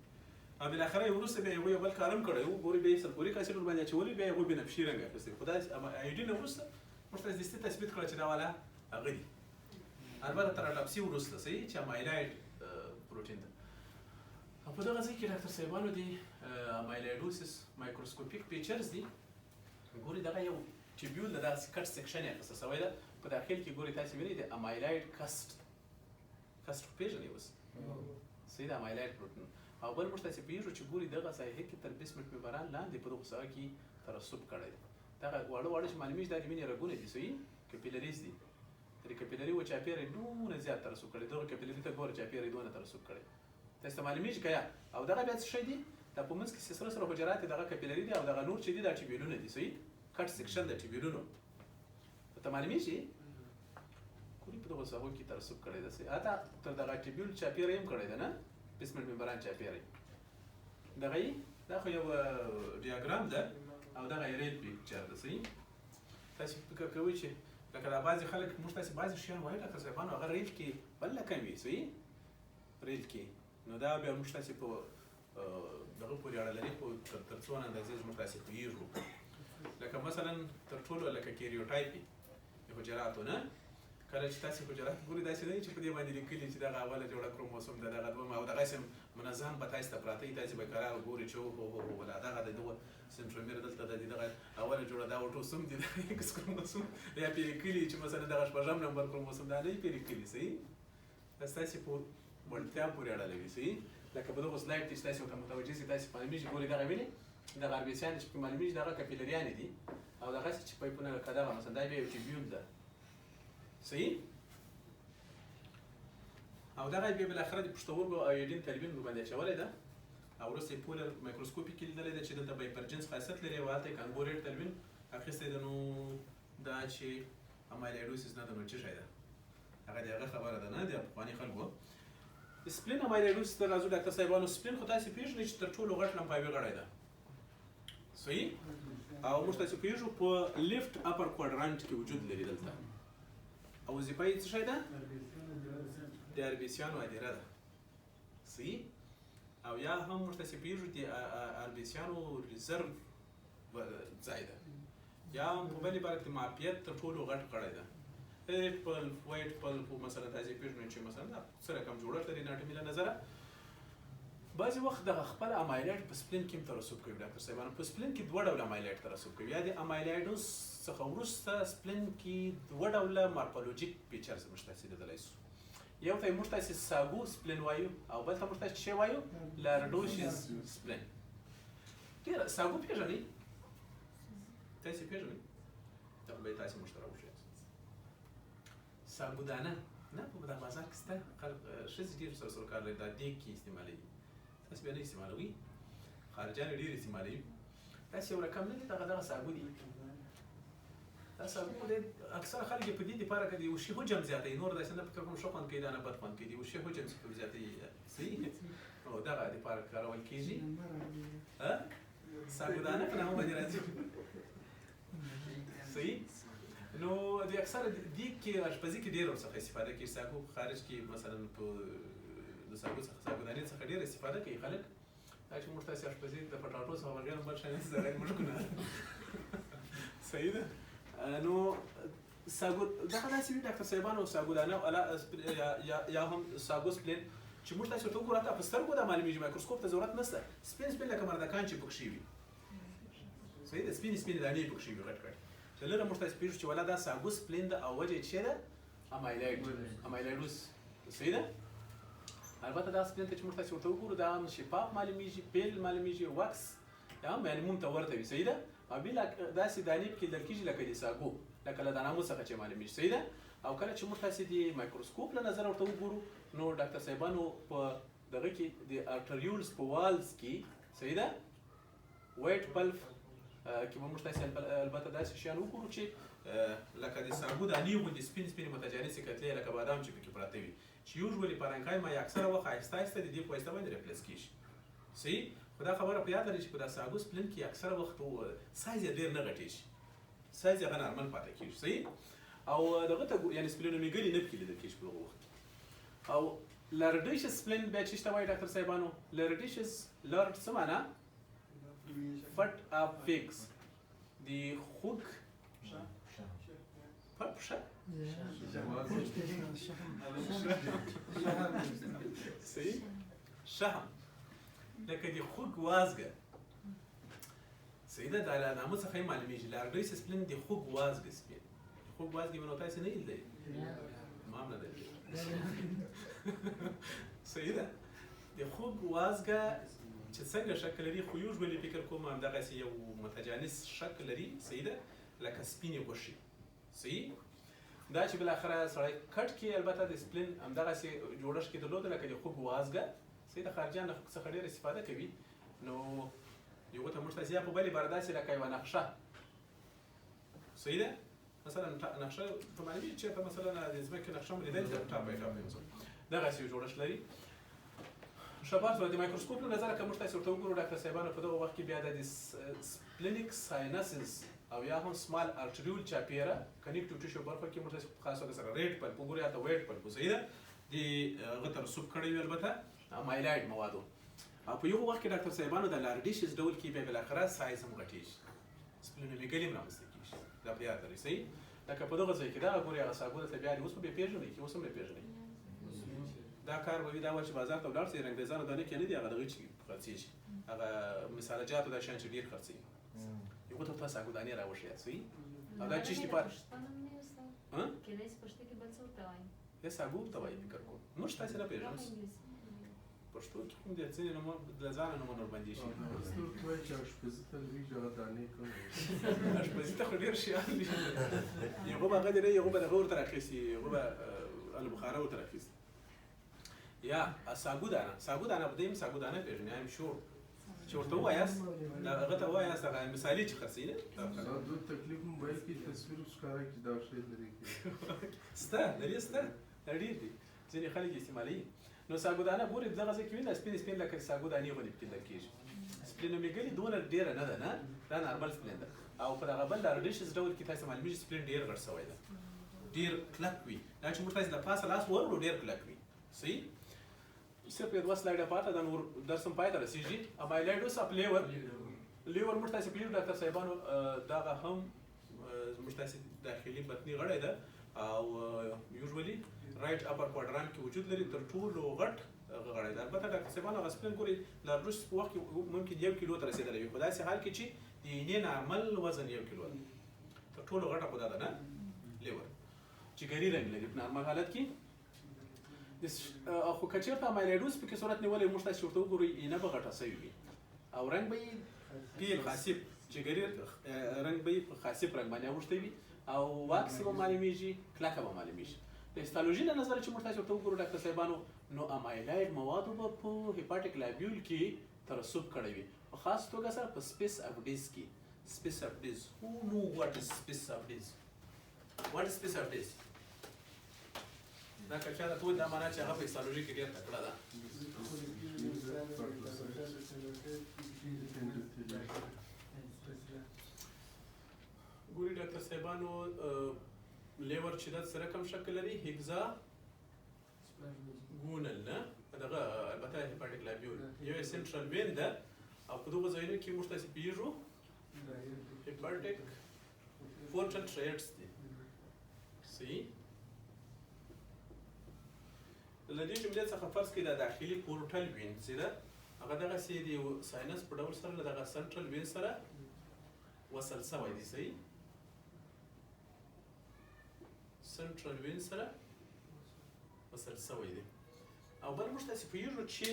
او بالاخره یې وروسته بیا هغوی یو بل کار هم کړی و، ګوري بیا یې sulphuric acid ورباندې اچولي، بیا هغوی بنفشي رنګ اخیستی. خو دا iodine وروسته موږ ته دستي تثبیت کړه چې دا والا هغه دي، البته تر autopsy وروسته. صحیح، چې amyloid پروټین ده. او په دغه ځای کې ډاکټر صاحبانو دي amyloidosis microscopic features دي. ګوري دغه یو tubule ده، دغسې cut section یې اخیسته شوی ده، په داخل کې ګوري تاسې وینئ د amyloid cast، cast خو پېژنئ اوس؟ صحیح ده، amyloid پروټین. او بل موږ تاسې پوهېږو چې ګوري دغه ساحې کې تر basement membrane لاندې په دغو ساحه کې ترسب کړی دی. دغه واړه واړه چې معلومېږي دا د وینې رګونه دي. صحیح، capillaries دي، تر capillary و چاپېره دونه زیات ترسب کړی، دغه capillary ته ګوره چاپېره دونه ترسب کړی، تاسې ته معلومېږي که یا؟ او دغه بیا څه شی دي؟ دا په منځ کې چې سره سره حجرات دي دغه capillary دي، او دغه نور چې دي دا tubule ونه دي. صحیح، cut section د tubule ونو ته معلومېږي؟ ګوري په دغو ساحو کې ترسب کړی ده. صحیح، حتی تر دغه tubule چاپېره یې هم کړی ده نه، basement membrane چاپېره دغه یې، دا خو یو diagram ده او دغه یې real picture ده. صحیح، تاسې فکر کوئ چې لکه دا بعضې خلک موږ تاسې بعضې شیان وایو ډاکټر صاحبانو هغه real کې بل رقم وي. صحیح، real کې نو دا بیا موږ تاسې په دغه پورې اړه لري، په تر څونه اندازې موږ تاسې پوهېږو. لکه مثلا تر ټولو لکه karyotype د حجراتو نه کله چې تاسې حجرات ګورئ داسې نه دي چې په دې باندې لیکلي چې دغه اوله جوړه کروموسوم ده، دغه دومه، او دغسې منظم به تاسې ته پراته وي، تاسې به کرار ګورئ چې اوهو هو هو ولا دغه د دغه سنټرومیر دلته ده، دغه اوله جوړه دا اوټوسوم دي، دغه ایکس کروموسوم یا پرې لیکلي چې مثلا دغه شپږم نمبر کروموسوم دا نه وي پرې لیکلي. صحیح؟ دا ستاسې په وړتیا پورې اړه لري. صحیح؟ لکه په دغو سلایډ کې چې تاسې ورته متوجه سئ، تاسې معلومېږي ګورئ دغه وینئ دغه اربیسیان چې پکې معلومېږي دغه کپیلریانې دي، او دغسې چې پایپونه لکه دغه مثلا دا بیا یو ټیبیول ده. صحیح؟ او دغه بیا بالاخره د پښتورګو ایوډین تلوین ورباندې اچولی ده، او وروسته یې پولر مایکروسکوپي کې لیدلی ده چې دلته بایپرجنس خاصیت لري، او هلته یې کانګو ریډ تلوین اخیستی ده. نو دا چې امایلایډوسیس نه ده نو څه شی ده؟ هغه د هغه خبره ده نه د پخواني خلکو. سپلین امایلایډوسیس ته راځو ډاکټر صاحبانو. سپلین خو تاسې پېژنئ چې تر ټولو غټ لمفاوي غړی ده. صحیح؟ او موږ تاسې پوهېږو په left upper quadrant کې وجود لري دلته، او وظیفه یې څه شی ده؟ د اربیسیانو ادیره ده. صحیح؟ او یا هم موږ تاسې پوهېږو د اربیسیانو ریزرو ځای ده، یا هم په بل عبارت د معافیت تر ټولو غټ غړی ده. red pulp، white pulp مثلا تاسې پېژنئ چې مثلا دا څه رقم جوړښت لري اناټومي له نظره. بعضې وخت دغه خپل امایلاید په spleen کې هم ترسب کوي ډاکټر صاحبانو. په spleen کې دوه ډوله امایلاید ترسب کوي، یا د امایلایډوس څخه وروسته spleen کې دوه ډوله morphologic features موږ تاسې لیدلی سو. یو ته موږ تاسې sago spleen وایو، او بل ته موږ تاسې څه وایو؟ lardaceous spleen. ډېره sago پېژنئ؟ تاسې پېژنئ؟ دا خو به یې تاسې موږ ته راوښیاست. ساګو دانه نه په دغه بازار کې شته، خلک ښځې ډېر سره سرکار لري، دا دیګ کې استعمالوي، تاسې بیا نه استعمالوي، خارجیان یې ډېر استعمالوي. داسې یو رقم نه دی، دغه دغه ساګو دي. دا ساګو خو دی اکثره خلک یې په دې دپاره که د یو شي حجم زیاتوي، نور داسې نه فکر کوم ښه خوند کوي دا نه بد خوند کوي، د یو شي حجم چې کوم زیاتوي. صحیح؟ او دغه دپاره کارول کېږي. ساګو دانه په نامه باندې راځي. صحیح؟ نو د اکثره دیګ کې اشپزي کې ډېر ورڅخه استفاده کېږي. ساګو په خارج کې مثلا په د ساګو څخه ساګو دانې څخه ډېر استفاده کوي خلک. دا چې موږ تاسې اشپزي د پټاټو څخه بغیر بل شی نه زده موږ کو نه. صحیح ده؟ نو ساګو دغه داسې وي ډاکټر صاحبانو، ساګو دانه یا هم sago spleen چې موږ تاسې ورته وګورو حتی په سترګو دا معلومېږي، مایکروسکوپ ته ضرورت نشته. سپین سپین لکه مردکان چې پکښې وي. صحیح ده؟ سپینې سپینې دانې پکښې وي غټ غټ. چې لره موږ تاسې پوهېږو چې ولا دا sago spleen ده، او وجه یې څه ده؟ امایلاید، امایلایډوس. صحیح ده؟ البته دا spleen ته چې موږ تاسې ورته وګورو دا هم شفاف معلومېږي، pale معلومېږي، wax دا هم معلوموم ته ورته وي. صحیح ده؟ او بل داسې دانې پکې لیدل کېږي لکه د ساګو، لکه له دانامو څخه چې معلومېږي. صحیح ده؟ او کله چې موږ تاسې د مایکروسکوپ له نظره ورته وګورو نو ډاکټر صاحبانو په دغه کې د arterioles په walls کې، صحیح ده، white pulp کې به موږ تاسې البته داسې شیان وګورو چې لکه د ساګو دانې غوندې سپین سپینې متجانسې کتلې لکه بادام چې پکې پراته وي، چې usually parenchyma یا اکثره وخت آهسته آهسته د دې په واسطه باندې replace کېږي. صحیح؟ خو دا خبره په یاد لرئ چې په دا sago spleen کې اکثره وخت سایز یې ډېر نه غټېږي، سایز یې هغه نارمل پاتې کېږي. صحیح؟ او دغه ته یعنې splenomegaly نه پکې لیدل کېږي په دغه وخت کې. او lardaceous spleen بیا چې ته وایي ډاکټر صاحبانو؟ lardaceous، lard څه معنا؟ foot of figs، د خوږ پښه. صحیح؟ شهم لکه د خوږ وازګه. صحیح ده؟ دا له نامه څخه یې معلومېږي. lardaceous spleen د خوږ وازګه spleen. د خوږ وازګې مې نو تاسې نه لیدلی؟ ما هم نه دی لیدلی. صحیح ده؟ د خوږ وازګه چې څنګه شکل لري، خو usually فکر کوم همدغسې یو متجانس شکل لري. صحیح ده؟ لکه سپینې غوښې. صحیح؟ دا چې بالاخره سړی کټ کې البته د spleen همدغسې جوړښت کې درلوده لکه د خوږ وازګه. صحیح ده؟ خارجیان له خوږ څخه ډېر استفاده کوي. نو یو ته موږ تاسې یا په بل عبارت داسې لکه یوه نقشه. صحیح ده؟ مثلا نقشه ته معلومېږي چېرته مثلا د ځمکې نقشه مو لیدلې ده، ټاپه یې ټاپه یې مثلا دغسې یو جوړښت لري. ښه فرض د مایکروسکوپ له نظره که موږ تاسې ورته وګورو ډاکټر صاحبانو، په دغه وخت کې بیا د splenic sinuses او یا هم small arteriole چاپیره connective tissue برخه کې موږ تاسې په خاص توګه سره red pulp وګورو یا ته white pulp. صحیح ده؟ د هغه ترسب کړی وي البته امایلاید موادو. او په یو وخت کې ډاکټر صاحبانو د lardaceous ډول کې بیا بالاخره سایز هم غټېږي، splenomegaly هم رامنځته کېږي. دا په یاد لرئ. صحیح؟ لکه په دغه ځای کې دغه ګوري هغه ساګو ته بیا اوس به پیژنې کې اوس هم نه پیژنې. دا کار به وي دا وخت چې بازار ته ولاړ سي رنګریزانو دانې کې نه دي، هغه دغه چې خرڅېږي، هغه مسالجاتو دا شیان چې ډېر خرڅېږي، یو ته تاسو ساګو دانې راوښیاست او دا چې په کېدای شي پښتو کې بل څه ورته وایي. یا ساګو ورته وایي فکر کوم، موږ تاسې نه پېژنو. پښتو کې هم د ځینې نومونه د ځانه نومونه ورباندې شي. څه ورته وایي چې اشپزي ته لوېږي هغه دانې کومې؟ اشپزي ته خو ډېر شیان دي. یو به هغه دی نه، یو به دغه ورته راخیستي، یو به البخاره ورته راخیستي. یا ساګو دانه، ساګو دانه به دی هم ساګو دانه پېژني، I'm sure چې ورته ووایاست، هغه ته ووایاست هغه مثالي چې خرڅوي نه. دا دوه تکلیف موبایل کې تصویر ښکاره کړي، دا شی لري سته لري سته، دا ډېر دي، ځینې خلک استعمالوي. نو ساګو دانه ګوري دغه ځای کې وي، دا سپین سپین لکه ساګو دانې غوندې پکې لیدل کېږي. splenomegaly دونه ډېره نه ده، نه دا normal spleen ده. او په دغه بل lardaceous ډول کې تاسې معلومېږي spleen ډېر غټ شوی ده، ډېر کلک وي. دا چې موږ تاسې له پاسه لاس وروړو ډېر کلک وي. صحیح؟ صرف یو دوه سلایډه پاته ده، نور درس هم پای ته رسېږي. amyloidosis of liver، liver موږ تاسې پوهېږو ډاکټر صاحبانو، دغه هم زموږ تاسې داخلي بطني غړی ده او usually right upper quadrant کې وجود لري، تر ټولو غټ غړی ده. البته ډاکټر صاحبانو هغه spleen ګوري lardaceous په وخت کې ممکن 1 کیلو ته رسېدلی وي، په داسې حال کې چې د اینې normal وزن 1 کیلو ده. تر ټولو غټه خو دا ده نه liver، جګري رنګ لري په normal حالت کې. خو که چېرته amyloidosis پکې صورت نیولی، موږ تاسې ورته وګورئ اینه به غټه سوې وي او رنګ به یې pale خاسف جګري رنګ به یې په خاسف رنګ باندې اوښتی وي او waxy به معلومېږي، کلکه به معلومېږي. د histology له نظره چې موږ تاسې ورته وګورو ډاکټر صاحبانو، نو amyloid موادو به په hepatic lobule کې ترسب کړی وي، په خاص توګه سره په space of Disse کې. Space of Disse، who know what is space of Disse؟ What is space of Disse؟ دا که چا راته وویل دا معنا چې هغه په histology کې ډېر تکړه ده. ګوري ډاکټر صاحبانو، liver چې دا څه رقم شکل لري، hexagonal نه دغه البته hepatic lobule یو central vein ده او په دغو ځایونو کې موږ تاسې پوهېږو hepatic portal triads دي. صحیح؟ له دې جملې څخه فرض کړئ دا داخلي portal vein چې ده هغه دغسې د یو sinus په ډول سره له دغه central vein سره وصل سوی دی. صحیح؟ central vein سره وصل سوی دی. او بل موږ تاسې پوهېږو چې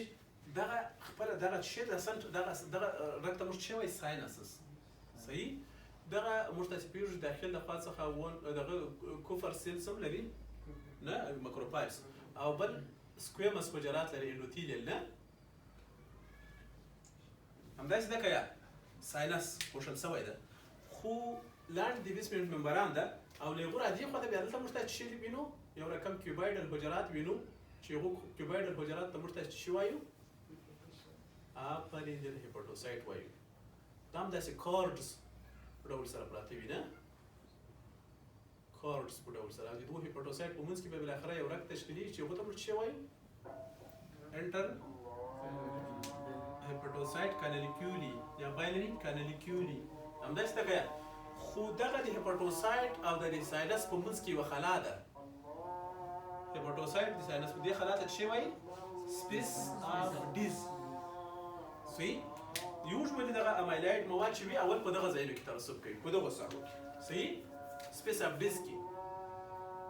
دغه خپله دغه چې د سنټر دغه دغه رګ ته موږ څه وایي؟ sinuses. صحیح؟ دغه موږ تاسې پوهېږو داخل له خوا څخه دغه Kupffer cells هم لري نه، macrophages، او بل squamous حجرات لري endothelial نه، همداسې ده که یا sinus پوښل سوی ده، خو لاندې د basement membrane ده او له هغو را دې خوا ته بیا دلته موږ ته څه شی وینو؟ یو رقم cuboidal حجرات وینو چې هغو cuboidal حجرات ته موږ ته څه شی وایو؟ upper end hepatocyte وایو. دا هم داسې cords په ډول سره پراته وي نه، cords په ډول سره د دوو hepatocyte په منځ کې به بالاخره یو رګ تشکیلېږي چې هغو ته موږ څه شی وایو؟ Inter hepatocyte canaliculi یا biliary canaliculi. همداسې ده که یا؟ خو دغه د hepatocyte او د sinus په منځ کې یوه خلا ده. Hepatocyte د sinus په دې خلا ته څه وایي؟ Space of Disse. صحیح؟ Usually دغه امایلاید مواد چې وي اول په دغه ځایونو کې ترسب کوي، په دغو ساحو کې. صحیح؟ Space of Disse کې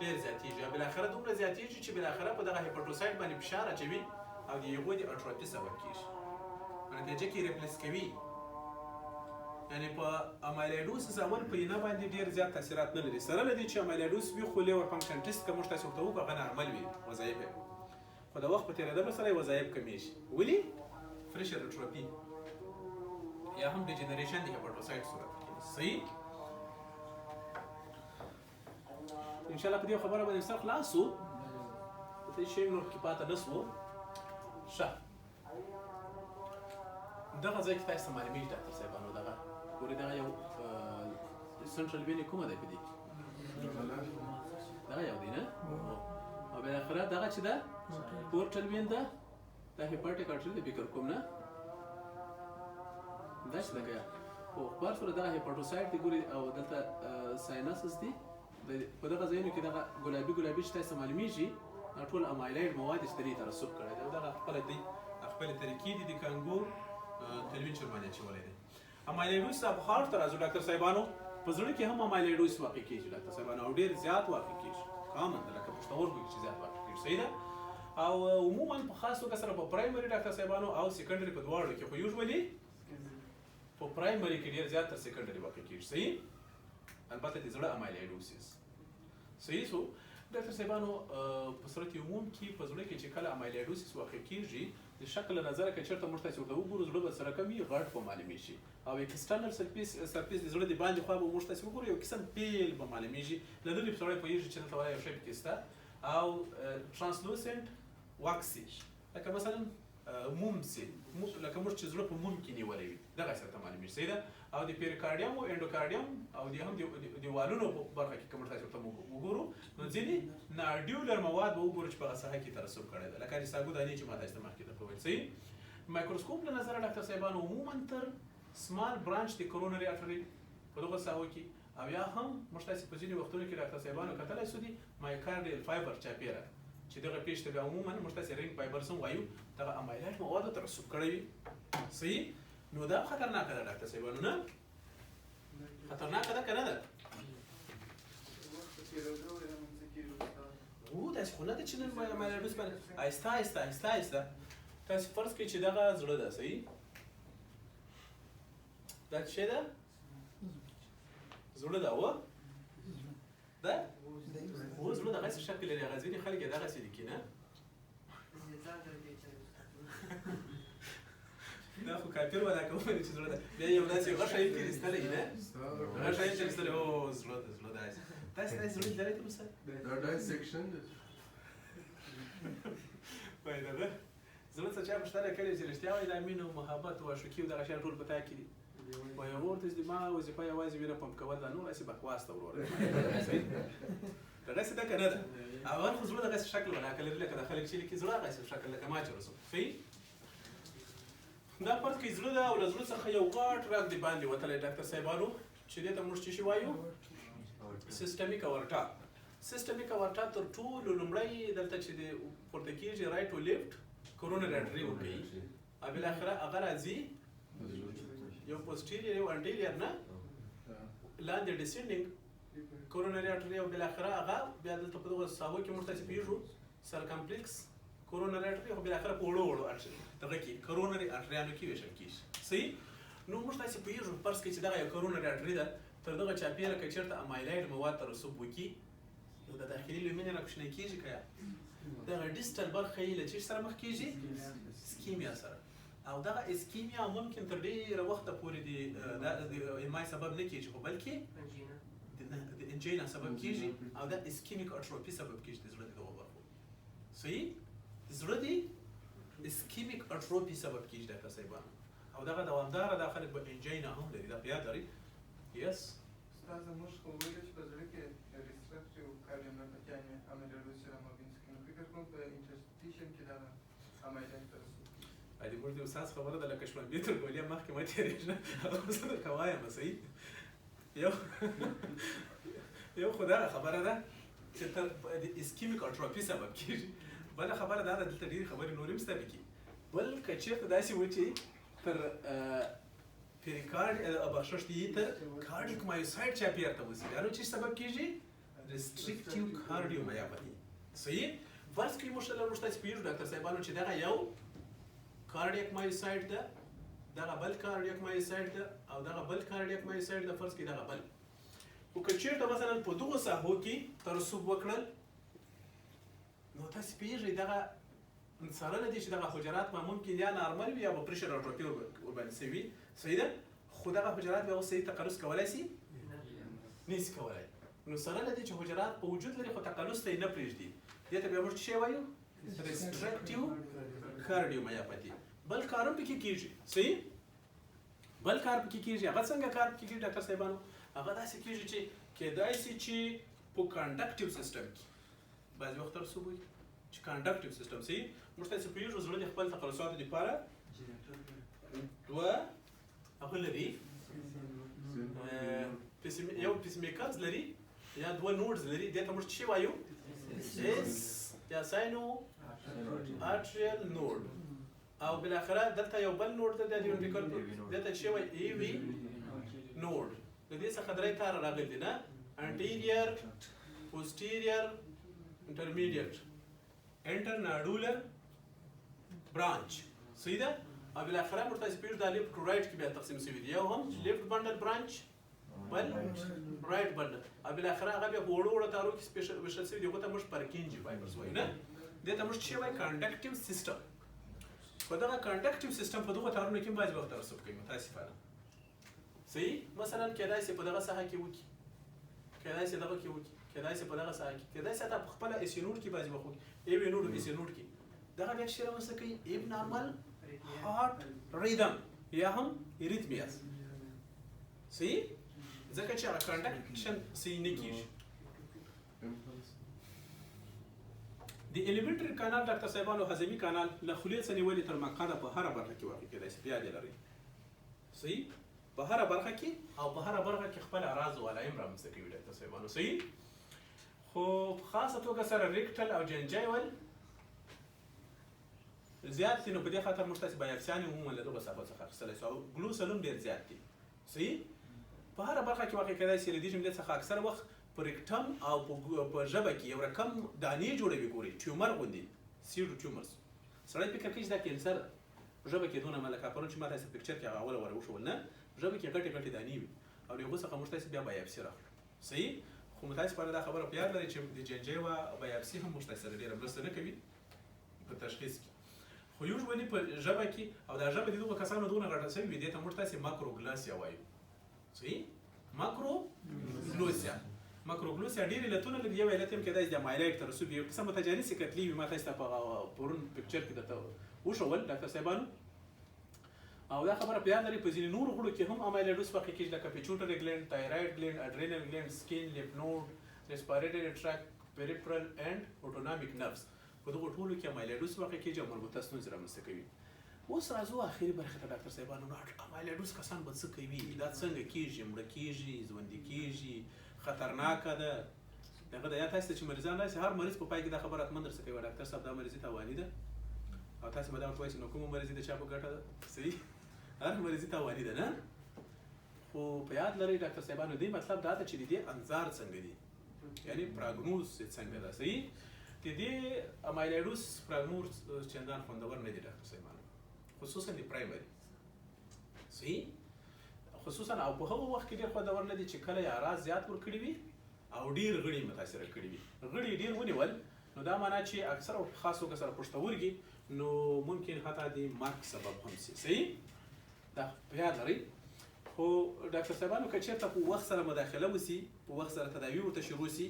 ډېر زیاتېږي او بالاخره دومره زیاتېږي چې بالاخره په دغه hepatocyte باندې فشار اچوي او د هغو د atrophy سبب کېږي. په نتیجه کې replace کوي. یعنې په amyloidosis اول په اینه باندې ډېر زیات تاثیرات نه لري، سره له دې چې amyloidosis وي خو liver function test که موږ تاسې ورته وکړو هغه normal وي وظایف یې، خو د وخت په تېرېدلو سره یې وظایف کمېږي. ولې؟ Pressure atrophy یا هم degeneration د hepatocyte صورت کې. صحیح؟ ان شاء الله په دې خبره باندې سر خلاص سو، ته شی نور کې پاته نه سو. ښه، دغه ځای کې تاسو ته معلومېږي ډاکټر صاحبانو، دغه ګورئ دغه یو central vein یې کومه دی په دې کې؟ دغه یو دی نه، او بالاخره دغه چې ده portal vein ده، دا hepatic artery دی فکر کوم نه، داسې ده که یا؟ خو په هر صورت دغه hepatocyte دی ګورئ او دلته sinuses دي، په دغه ځایونو کې دغه ګلابي ګلابي چې تاسو معلومیږي، دا ټول امایلاید مواد چې دی ترسب کړی دی، او دغه خپله دی خپلې طریقې دي د کانګو تلوین چور باندې اچولی دی. amyloidosis of heart ته راځو ډاکټر صاحبانو. په زړه کې هم amyloidosis واقع کېږي ډاکټر صاحبانو، او ډېر زیات واقع کېږي، common ده لکه پښتورګو کې چې زیات واقع کېږي، صحیح ده. او عموما په خاص توګه سره په primary ډاکټر صاحبانو او secondary په دواړو کې، خو usually په primary کې ډېر زیات تر secondary واقع کېږي، صحیح. البته د زړه amyloidosis، صحیح. so ډاکټر صاحبانو په صورت عموم کې په زړه کې چې کله amyloidosis واقع کېږي، د شکل له نظره که چېرته موږ تاسې ورته وګورو، زړه به سره کم وي، غټ به معلومېږي شي، او external surface د زړه د باندې خوا به موږ تاسې وګورو، یو قسم pale به معلومېږي، له لرې سړی پوهېږي چې دلته ولا یو شی پکې شته، او translucent waxy، لکه مثلا موم سي، لکه موږ چې زړه په موم کې نیولی وي، دغسې راته معلومېږي، صحیح ده. او د pericardium او endocardium او د هم د دیوالونو په برخه کې که موږ تاسې ورته وګورو، نو ځینې nodular مواد به وګورو چې په هغه ساحه کې ترسب کړی ده، لکه د ساګو دانې چې ما تاسې ته مخکې درته وویل، صحیح. مایکروسکوپ له نظره ډاکټر صاحبانو عموما تر small branch د coronary artery په دغه ساحو کې، او یا هم موږ تاسې په ځینې وختونو کې ډاکټر صاحبانو کتلی سو دي myocardial fiber چاپېره، چې دغه پېښ ته بیا عموما موږ تاسې ring fibers هم وایو، دغه امایلاید موادو ترسب کړی وي، صحیح. نو دا خطرناکه ده ډاکټر صاحبانو، نه خطرناکه ده که نه ده؟ هو داسې خو نه ده چې نن amyloidosis باندې آهسته آهسته آهسته آهسته تاسې فرض کړئ چې دغه زړه ده، صحیح، دا څه شی ده؟ زړه ده، و ده هو زړه دغسې شکل لري، هغه ځینې خلک یې دغسې لیکي، نه دا خو کافر ولا کوم چې زړه ده، بیا یو داسې غوښه یې تېر ایستلی، نه غوښه یې تېر ایستلی، او زړه ده، زړه داسې تاسې داسې زړه لیدلی تر اوسه؟ دا dissection دی. وایي دغه زړه څه چا پوښتنه کړې چې رښتیا وایي دا مینه او محبت او عاشقي او دغه شیان ټول په تا کې دي؟ وایي هغه ورته چې ما وظیفه یوازې وینه پمپ کول ده، نور هسې بکواس ده وروره، دغسې ده که نه ده؟ اول خو زړه دغسې شکل ولاکه لري، لکه د خلک چې لیکي زړه هغسې شکل لکه ما چې رسم، صحیح. دا فرض کړئ زړه ده، او له زړه څخه یو غټ رګ د باندې وتلی ډاکټر صاحبانو، چې دې ته موږ څه شي وایو؟ systemic aorta. systemic aorta تر ټولو لومړی دلته چې د پورته کېږي right to left coronary artery ورکوي، او بالاخره هغه راځي یو posterior یو anterior نه لاندې descending coronary artery، او بالاخره هغه بیا دلته په دغه ساحو کې موږ تاسې پوهېږو circumflex coronary artery، خو بالاخره په وړو وړو artery دغه کې coronary artery یانو کې وېشل کېږي، صحیح. نو موږ تاسې پوهېږو فرض کړئ چې دغه یو coronary artery ده، تر دغه چاپېره که چېرته امایلاید مواد ترسب وکړي، نو د داخلي lumen را کوچنی کېږي که یا دغه distal برخه یې له چیش سره مخ کېږي؟ ischemia سره، او دغه ischemia ممکن تر ډېره وخته پورې د MI سبب نه کېږي، خو بلکې د angina سبب کېږي، او دا ischemic atrophy سبب کېږي د زړه د دغو برخو، صحیح. زړه د ischemic atrophy سبب کېږي ډاکټر صاحبانو، او دغه دوامداره دا خلک به angina هم لري، دا په یاد لرئ. yes استاد موږ خو ویلو چې په زړه کې restrictive cardiomyopathy یعنې amyloidosis رامابین څه، نو فکر کوم په interstitium کې دغه امایلاید ترسب د موږ د استاد خبره ده لکه شړومبې تر ګولې مخکې مه تېرېږه، هغه زه درته وایم، صحیح. یو خو دغه خبره ده چې تر د ischemic atrophy سبب کېږي، بله خبره دا ده دلته ډېرې خبرې نورې هم شته پکې، بل که چېرته داسې و چې تر pericard بخښښ دی تر cardiac myocyte چاپېرته وسي، بیا نو چې سبب کېږي؟ restrictive cardiomyopathy، صحیح. فرض کړئ موږ تاسې پوهېږو ډاکټر صاحبانو چې دغه یو cardiac myocyte ده، دغه بل cardiac myocyte ده، او دغه بل cardiac myocyte ده، فرض کړئ دغه بل، خو که چېرته مثلا په دغو ساحو کې ترسب وکړل، نو تاسې پوهېږئ دغه سره له دې چې دغه حجرات به ممکن یا normal وي یا به pressure atrophy ورباندې سوي وي، صحیح ده، خو دغه حجرات بیا اوس صحیح تقلص کولی سي؟ نه سي کولی. نو سره له دې چې حجرات په وجود لري خو تقلص ته یې نه پرېږدي، دې ته بیا موږ څه شی وایو؟ restrictive cardiomyopathy. بل کار هم پکې کېږي، صحیح. بل کار پکې کېږي، هغه څنګه کار پکې کېږي ډاکټر صاحبانو؟ هغه داسې کېږي چې کېدای سي چې په conductive system کې بعضې وخت ترسب وي چې conductive system، صحیح. موږ تاسې پوهېږو زړه د خپل تقلصاتو دپاره دوه هغه لري، یو pacemakers لري، یا دوه nodes لري، دې ته موږ څه وایو؟ S یا sinoatrial node. او بالاخره دلته یو بل node ده، د ventricle دې ته څه وایي؟ AV node. د دې څخه درې تاره راغلي دي نه؟ anterior، posterior، intermediate، internodular branch. صحیح ده؟ او بالاخره موږ تاسې پوهېږو دا left to right کې بیا تقسیم شوي دي، یو هم left bundle branch، بل right bundle، او بالاخره هغه بیا په وړو وړو تارو کې ویشل شوي دي، هغو ته موږ Purkinje fibers وایو نه؟ دې ته موږ څه وایو؟ conductive system. په دغه conductive system په دغو تارونو کې هم بعضې وخت ترسب کوي متاسفانه. صحیح؟ مثلا کېدای شي په دغه ساحه کې وکړي، کېدای شي دغه کې وکړي، کېدای شي په دغه ساحه کې، کېدای شي حتی په خپله SA node کې بعضې وخت وکړي، AV node او SA node کې. دغه بیا څه رامنځته کوي؟ abnormal heart rhythm یا هم arrhythmias. صحیح؟ ځکه چې هغه conduction صحیح نه کېږي. د alimentary canal ډاکټر صاحبانو هضمي کانال له خولې څخه نیولې تر مقعده په هره برخه کې واقع کېدای شي، بیا دې لرئ. صحیح؟ په هره برخه کې او په هره برخه کې خپل اعراض او علایم رامنځته کوي ډاکټر صاحبانو. صحیح؟ خو په خاصه توګه سره rectal او gingival زیات دي، نو په دې خاطر موږ تاسې biopsy انې عموماً له دغو ساحو څخه اخیستلی شو او glial هم ډېر زیات دي. صحیح؟ په هره برخه کې واقع کېدای شي. له دې جملې څخه اکثره وخت په rectum او په ژبه کې یو رقم دانې جوړوي، ګورئ tumor غوندې، pseudo tumors. سړی فکر کوي چې دا cancer ده، په ژبه کې دونه لکه پرون چې ما تاسې picture کې هغه اوله وروښول نه، په ژبه کې غټې غټې دانې وي او له هغو څخه موږ تاسې بیا biopsy راخلو. صحیح؟ خو متاسفانه دا خبره په یاد لرئ چې د gingiva biopsy هم موږ تاسې سره ډېره مرسته نه کوي په تشخیص کې. خو usually په ژبه کې، او دا ژبه د دغو کسانو دونه غټه شوې وي، دې ته موږ تاسې macroglossia وایو. صحیح؟ macroglossia. macroglossia ډېر علتونه لري. یو علت هم کېدای شي د امایلاید ترسب یو قسم متجانسې کتلې وي، ما تاسې ته په پرون picture کې درته وښول ډاکټر صاحبانو. او دا خبره په یاد لرئ په ځینې نورو غړو کې هم amyloidosis واقع کېږي، لکه pituitary gland، thyroid gland، adrenal gland، skin، lymph node، respiratory tract، peripheral and autonomic nerves. په دغو ټولو کې amyloidosis واقع کېږي او مربوطه ستونزې رامنځته کوي. اوس راځو اخري برخې ته ډاکټر صاحبانو. نو amyloidosis کسان به څه کوي؟ دا څنګه کېږي؟ مړه کېږي؟ ژوندي کېږي؟ خطرناکه ده؟ دغه د یاد تاسې ته چې مریضان راشي، هر مریض په پای کې دا خبره حتماً درڅخه کوي، ډاکټر صاحب دا مریضي تاواني ده، او تاسې به دا ورته وایئ چې نو کومه مریضي د چا په ګټه ده؟ صحیح؟ هر مریضي تاواني ده نه؟ خو په یاد لرئ ډاکټر صاحبانو، دې مطلب دا ده چې د دې انذار څنګه دي، یعنی prognosis یې څنګه ده. صحیح؟ د دې amyloidosis prognosis چندان خوندور نه دی ډاکټر صاحبانو، خصوصا د primary. صحیح؟ خصوصا او په هغه وخت کې ډېر خوندور نه دي چې کله یې اعراض زیات ورکړي وي او ډېر غړي متاثره کړي وي. غړي ډېر ونیول نو دا معنا چې اکثر او په خاص توګه سره پښتورګي، نو ممکن حتی د مرګ سبب هم سي. صحیح؟ دا په یاد لرئ. خو ډاکټر صاحبانو که چېرته په وخت سره مداخله وسي، په وخت سره تداوي ورته شروع سي،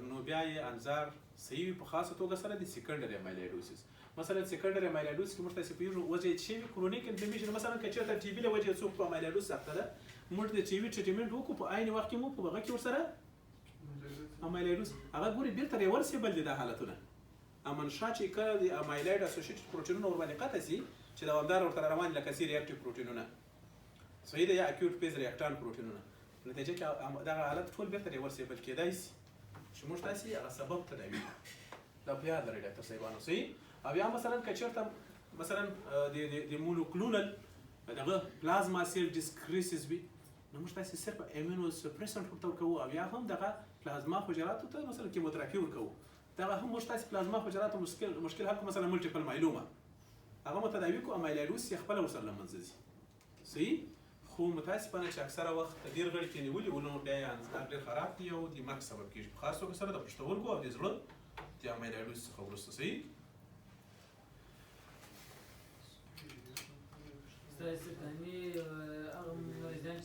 نو بیا یې انذار صحیح وي، په خاصه توګه سره د secondary amyloidosis. مثلا secondary amyloidosis کې موږ تاسې پوهېږو وجه یې څه وي؟ chronic inflammation. مثلا که چېرته TB له وجې څوک په amyloidosis اخته ده، موږ د TB treatment وکړو، په عین وخت کې مو په هغه کې ورسره amyloidosis هغه ګوري بېرته reversible دي دا حالتونه. امنشا چې کله د amyloid associated پروټینونه ورباندې قطع سي چې دوامدار ورته روان دي، لکه C reactive پروټینونه، صحیح ده، یا acute phase reactant پروټینونه، په نتیجه کې دغه حالت ټول بېرته reversible کېدای سي چې موږ تاسې هغه سبب تداوي کړو. دا په یاد لرئ ډاکټر صاحبانو. صحیح؟ او یا مثلا که چېرته مثلا د monoclonal دغه plasma cell dyscrasias وي، نو موږ تاسې صرف immunosuppressant ورته ورکوو، او یا هم دغه پلازما حجراتو ته مثلا chemotherapy ورکوو. دغه هم موږ تاسې پلازما حجراتو مشکل حل کړو. مثلا multiple myeloma هغه مو تداوي کړو، amyloidosis یې خپله ورسره له منځه ځي. صحیح؟ خو متاسفانه چې اکثره وخت ډېر غړي کې نیولي وو، نو بیا یې انذار ډېر خراب دی او د مرګ سبب کېږي، په خاص توګه سره د پښتورګو او د زړه د amyloidosis څخه وروسته. صحیح؟ ستاسو هغه مریضان